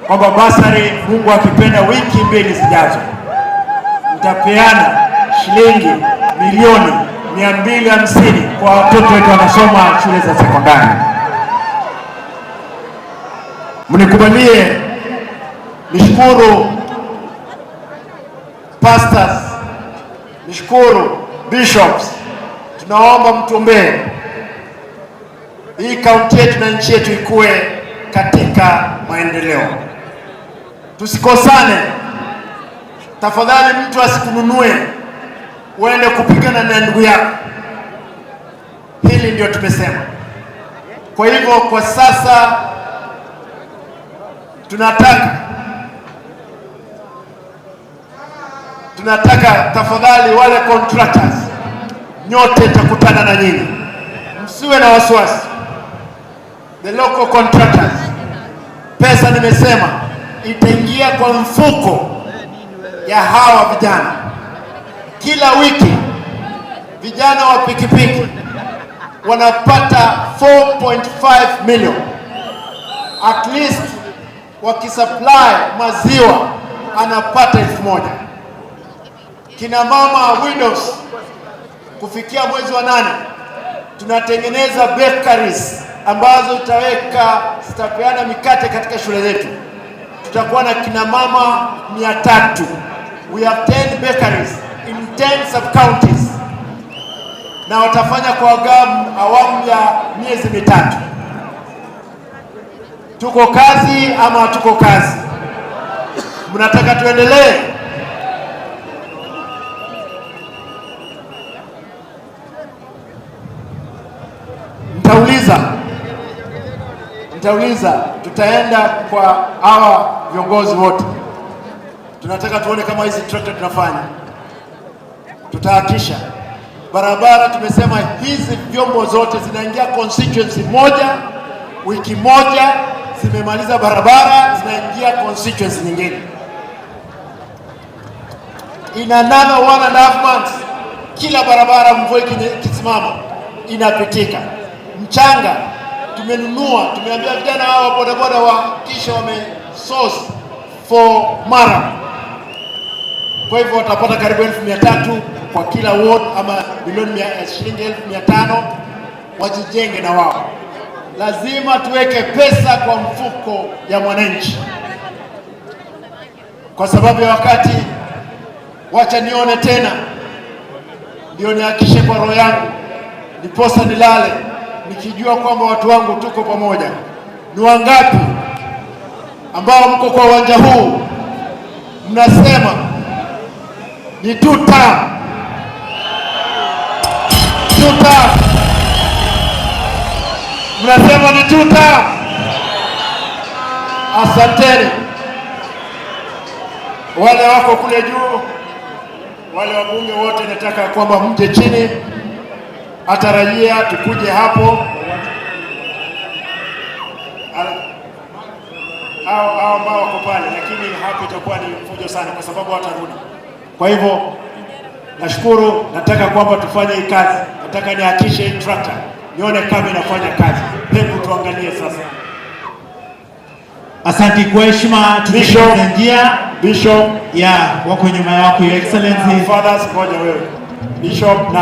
kwamba bursary, Mungu akipenda, wiki 2 zijazo mtapeana shilingi milioni 250 kwa watoto wetu wanasoma shule za sekondari. Mnikubalie nishukuru pastors, nishukuru bishops. Tunaomba mtuombee hii kaunti yetu na nchi yetu ikue katika maendeleo. Tusikosane tafadhali, mtu asikununue uende kupigana na ndugu yako. Hili ndio tumesema. Kwa hivyo kwa sasa tunataka tafadhali, wale contractors nyote takutana na nyinyi, msiwe na wasiwasi. The local contractors, pesa nimesema itaingia kwa mfuko ya hawa vijana. Kila wiki vijana wa pikipiki wanapata 4.5 million at least, wakisupply maziwa anapata 1000. Kina mama widows, kufikia mwezi wa 8 tunatengeneza bakeries ambazo zitapeana mikate katika shule zetu. Tutakuwa na kina mama 300. We have 10 bakeries in 10 sub-counties, na watafanya kwa awamu ya miezi 3. Tuko kazi ama tuko kazi? Mnataka tuendelee? Nitauliza, tutaenda kwa hawa viongozi wote. Tunataka tuone kama hizi tractor tunafanya. Tutahakisha barabara, tumesema hizi vyombo zote zinaingia constituency moja, wiki moja zimemaliza barabara, zinaingia constituency nyingine. In another 1.5 months, kila barabara mvua ikisimama inapitika. Mchanga tumenunua, tumeambia vijana hawa bodaboda wa kisha wame source for mara. Kwa hivyo watapata karibu 300,000 kwa kila ward, ama bilioni shilingi 500,000 wajijenge na wao. Lazima tuweke pesa kwa mfuko ya mwananchi. Kwa sababu ya wakati, wacha nione tena ndio nihakikishe kwa roho yangu, ndiposa nilale nikijua kwamba watu wangu tuko pamoja. Ni wangapi ambao mko kwa uwanja huu mnasema ni two term? Two term. Mnasema ni two term? Asanteni. Wale wako kule juu, wale wabunge wote, nataka kwamba mje chini. Hata raia tukuje hapo. Hao ambao wako pale, lakini hapo itakuwa ni fujo sana kwa sababu watarudi. Kwa hivyo nashukuru, nataka kwamba tufanye hii kazi. Nataka nihakikishe hii tractor, nione kama inafanya kazi. Hebu tuangalie sasa. Asante kwa heshima, Bishop, tutengeneze njia. Bishop. Ya, wako nyuma yako, Your Excellency. Fathers, ngoja wewe. Bishop na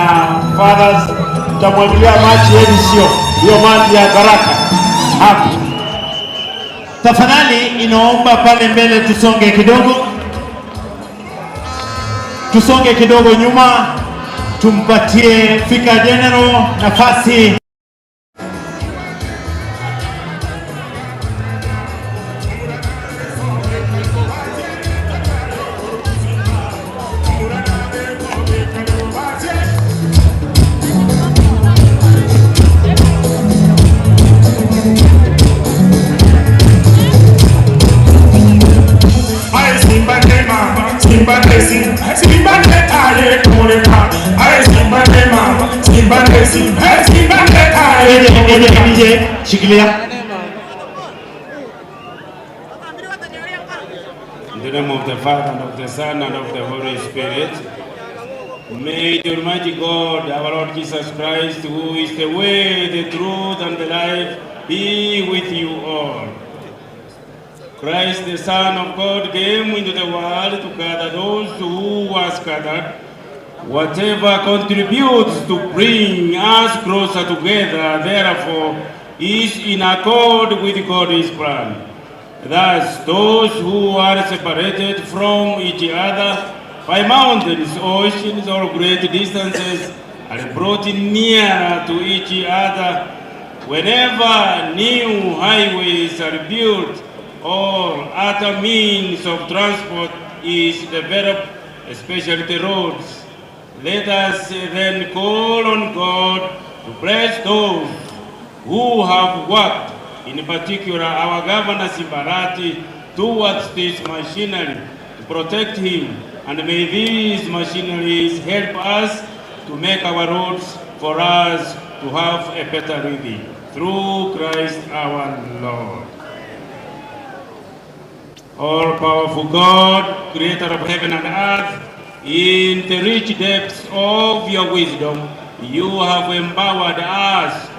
fathers, tutamwagilia maji yenu, sio hiyo maji ya baraka hapo. Tafadhali inaomba pale mbele tusonge kidogo. Tusonge kidogo nyuma, tumpatie Vicar General nafasi. DJ, shikilia. In the name of the Father, and of the Son, and of the Holy Spirit, may the Almighty God, our Lord Jesus Christ, who is the way, the truth, and the life, be with you all. Christ, the Son of God, came into the world to gather those who were scattered. Whatever contributes to bring us closer together, therefore, is in accord with God's plan. Thus, those who are separated from each other by mountains, oceans, or great distances are brought nearer to each other whenever new highways are built or other means of transport is developed, especially the roads. Let us then call on God to bless those who have worked, in particular our Governor Simba Arati, towards this machinery to protect him, and may these machineries help us to make our roads for us to have a better living. Through Christ our Lord. All-powerful God, creator of heaven and earth, in the rich depths of your wisdom, you have empowered us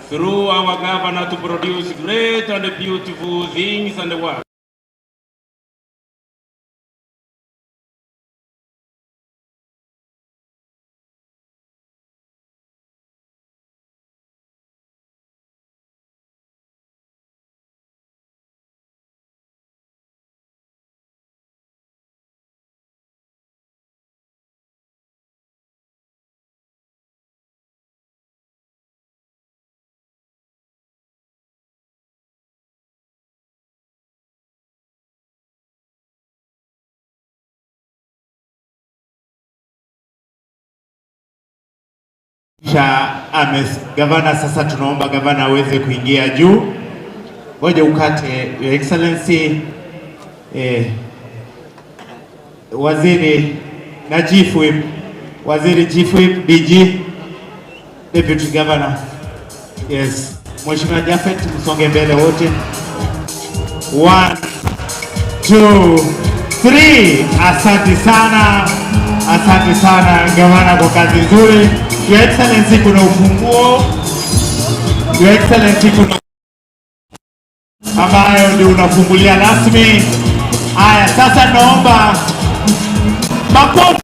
through our governor to produce great and beautiful things and works. Cha ames gavana. Sasa tunaomba gavana aweze kuingia juu. Ngoja ukate, Your Excellency. Waziri na Chief Whip, Waziri Chief Whip, DG, Deputy Governor. Yes, Mheshimiwa Japhet, msonge mbele wote. 1 2 3. Asante sana, asante sana gavana kwa kazi nzuri. Your Excellency, kuna ufunguo. Your Excellency, kuna ambayo ndio unafungulia rasmi. Haya, sasa naomba makofi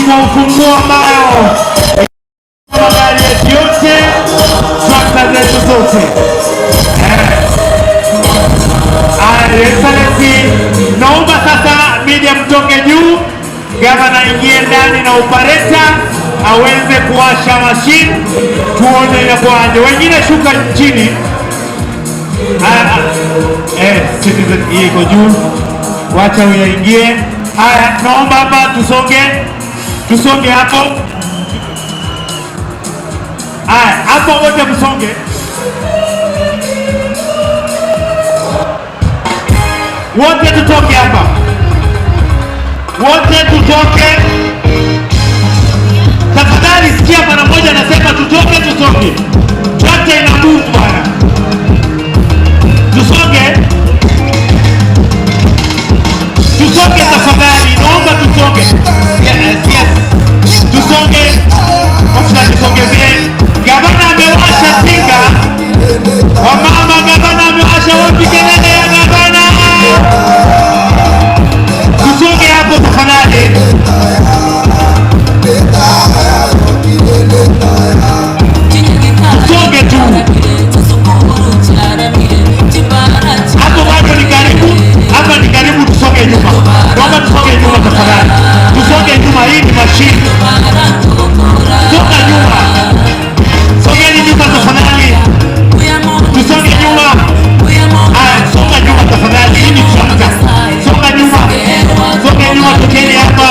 kwa ufunguo ambayo magari yetu yote, trakta zetu zote. Haya, Your Excellency, naomba sasa media mtoke juu, gavana ingie ndani na operator aweze kuwasha machine, tuone inakuwaje. Wengine shuka chini. Citizen hii iko juu, wacha uyaingie. Haya, naomba hapa tusonge, tusonge hapo. Haya, hapo wote msonge. Wote tutoke hapa, wote tutoke. Tafadhali sikia mara moja nasema tutoke, tutoke. Trakta ina move bwana. Tusonge. Tusonge tafadhali, naomba tusonge. Yes, yes. Tusonge. Ofisa tusongezee. Gavana amewasha tinga. Wamama, gavana amewasha, wapi kelele ya gavana? Tusonge hapo tafadhali. Tusonge tu. Hapo bado ni karibu, hapa ni karibu, tusonge nyuma. Naomba tusonge nyuma tafadhali. Tusonge nyuma, hii ni mashine. Songa nyuma. Songeni nyuma tafadhali. Tusonge nyuma. Haya, songa nyuma tafadhali. Hii ni trakta. Songa nyuma. Songa nyuma, tokeni hapa.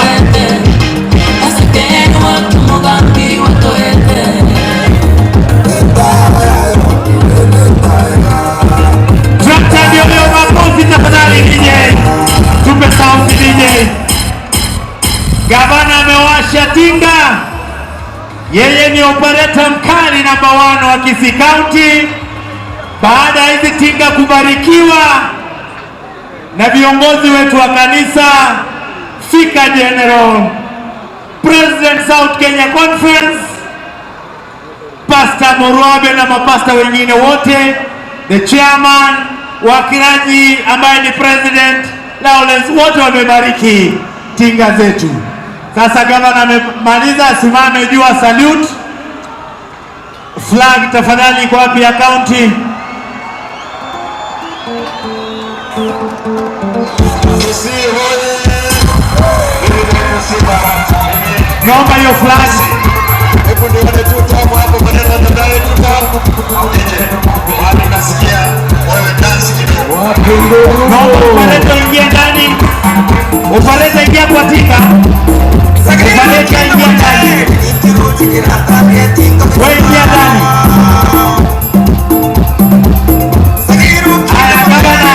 Trakta ndio leo, makofi tafadhali DJ. Tupe sound DJ. Gavana amewasha tinga. Yeye ni operator mkuu. wa Kisii County, baada ya hizi tinga kubarikiwa na viongozi wetu wa kanisa, Fika General, President South Kenya Conference, Pastor Morwabe na mapasta wengine wote, the chairman wa Kiraji ambaye ni President Lawrence, wote wamebariki tinga zetu. Sasa gavana amemaliza, asimame juu salute. Flag tafadhali iko wapi ya county? Naomba hiyo flag. Hebu nione tu tamu hapo maneno ya dada yetu tamu. DJ, wapi nasikia wewe dance kidogo. Naomba operator ingia ndani. Operator ingia kwa tinga. Operator ingia ndani. Wewe ingia ndani. Haya, gavana.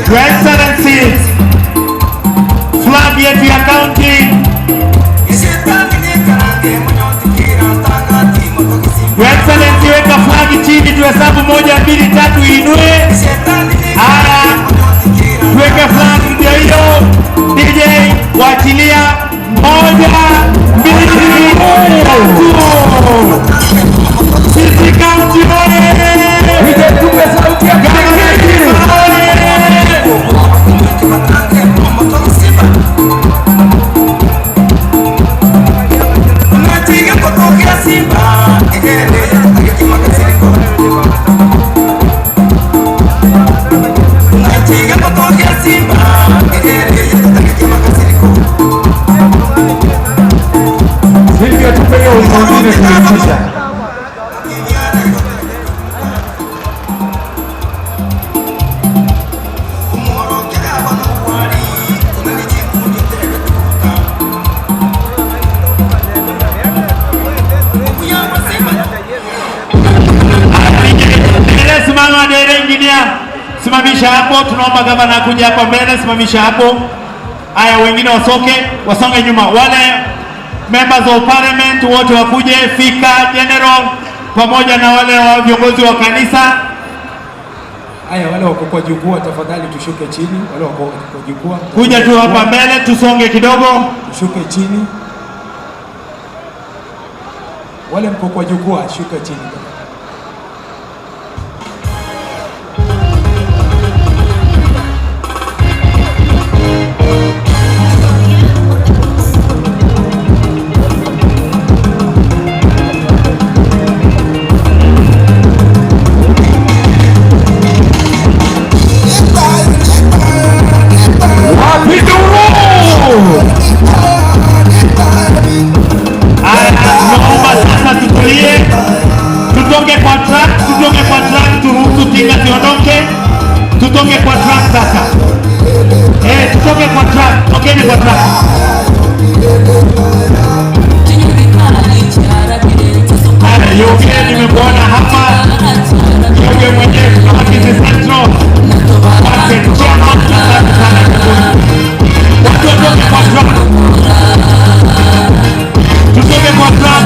Your Excellency, flag yetu ya county. Your Excellency, weka flag chini, tuhesabu 1 2 3, inue. Haya, tuweke flag ndio hiyo. DJ, waachilia. 1 2 3. Kisii County oye! Tupe sauti ya Gavana oye! Silvia, tupe hiyo wimbo mwingine tuliitisha. Endelea, simama dere engineer. Simamisha hapo, tunaomba gavana kuja hapa mbele, simamisha hapo. Haya, wengine wasoke, wasonge nyuma. Wale members of parliament wote wakuje, Fika General pamoja na wale wa viongozi wa kanisa. Haya, wale wako kwa jukwaa tafadhali tushuke chini, wale wako kwa jukwaa. Kuja tu hapa mbele tusonge kidogo. Tushuke chini. Wale mko kwa jukwaa shuka chini. Haya, naomba sasa tutulie, tutoke kwa track, tutoke kwa track, turuhusu tinga ziondoke, tutoke kwa track sasa. Tutoke kwa track, tokeni kwa track. Haya, Yoge nimekuona hapa, Yoge mwenyewe kutoka Kisii Central. Asante chema, asante sana. Watu watoke kwa track. Tutoke kwa track.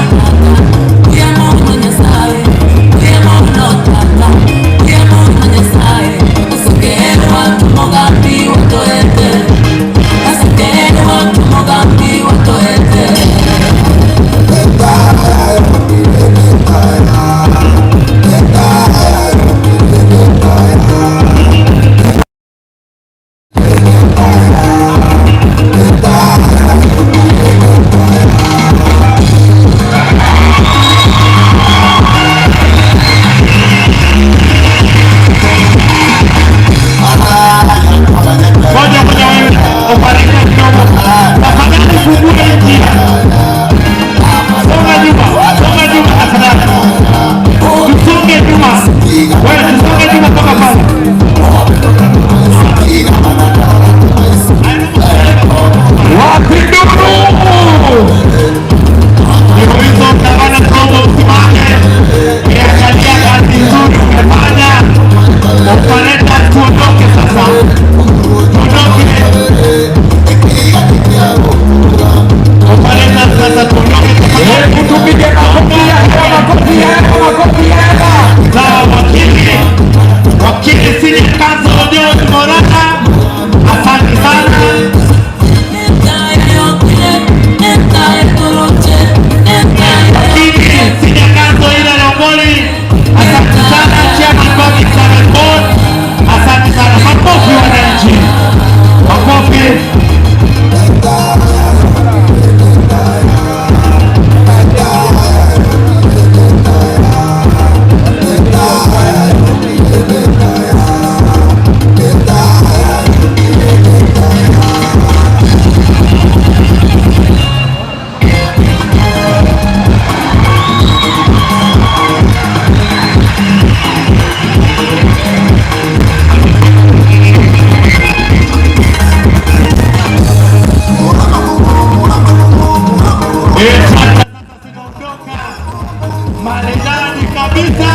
Maridadi kabisa,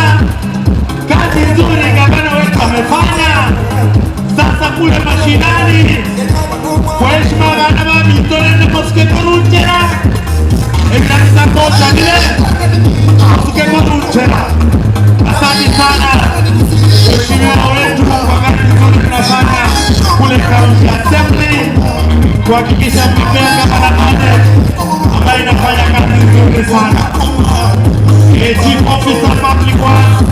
kazi nzuri gavana wetu amefanya. Sasa kule mashinani, kwa heshima bana ba mitorene mosuke korunchera ekanisa kocha vile mosuke korunchera. Asante sana mheshimiwa wetu kwa kazi nzuri tunafanya kule County Assembly kuhakikisha mmepea gavana Anet ambaye inafanya kazi nzuri sana. Chief Officer Public Works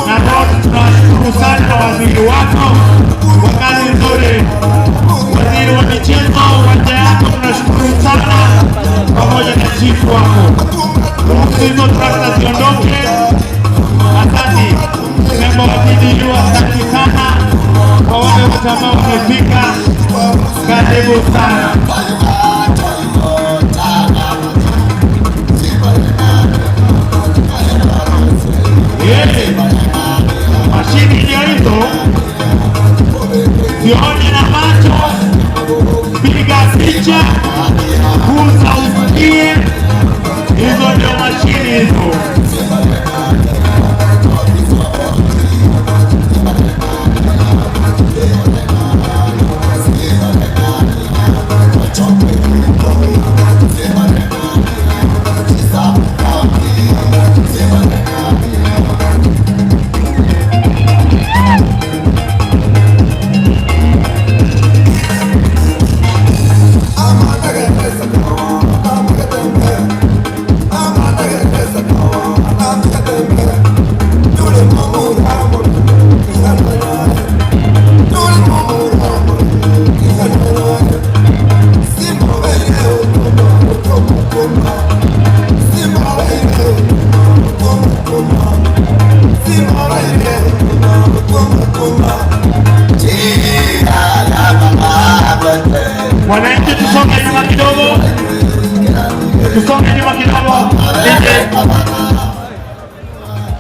na Road, tunawashukuru sana waziri wako kwa kazi nzuri. Waziri wa michezo, uwanja yako tunashukuru sana, pamoja na chief wako. Ruhusu hizo trakta ziondoke. Asante memba wa TDU, asante sana kwa wale wote ambao wamefika, karibu sana. Mashini ndio hizo, sione na macho, piga picha, kuza usikie, hizo ndio mashini hizo. Wananchi, tusonge nyuma kidogo, tusonge nyuma kidogo,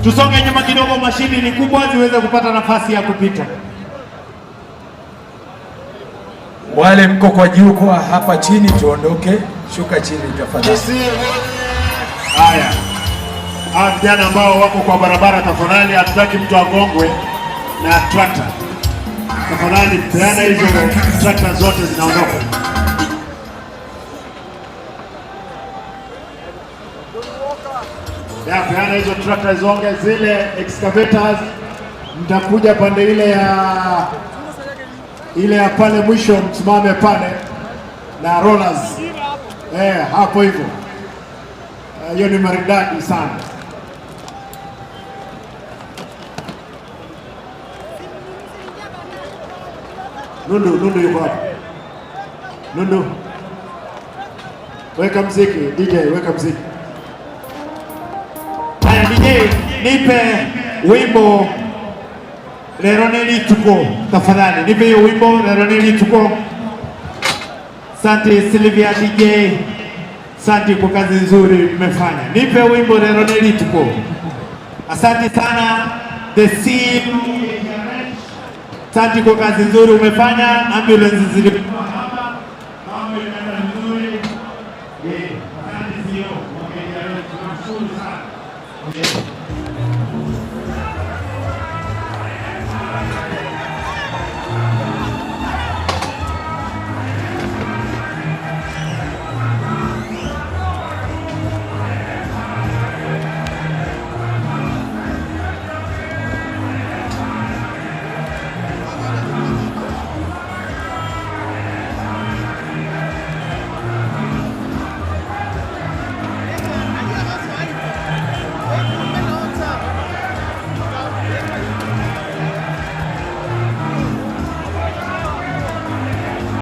tusonge nyuma kidogo, mashini ni kubwa ziweze kupata nafasi ya kupita. Wale mko kwa jukwaa hapa chini tuondoke, shuka chini tafadhali. Haya, hawa vijana ambao wako kwa barabara, tafadhali, hatutaki mtu agongwe na trakta. Tafadhali peana hizo trakta zote zinaondoka. Ya, peana hizo trakta zonge, zile excavators mtakuja pande ile ya pale mwisho, msimame pale na rollers. Hapo hivyo. Hiyo ni maridadi sana. Nundu yuko hapa. Nundu. Weka mziki, DJ, weka mziki. Haya DJ, nipe wimbo Leroneli Tuko, tafadhali. Nipe hiyo wimbo Leroneli Tuko. Asante Sylvia DJ. Asante kwa kazi nzuri mmefanya. Nipe wimbo Leroneli Tuko. Asante sana The Seal. Asante kwa kazi nzuri umefanya. Ambulance zilikuwa hapa. Mambo yanaenda vizuri. Asante CEO. Tunashukuru sana.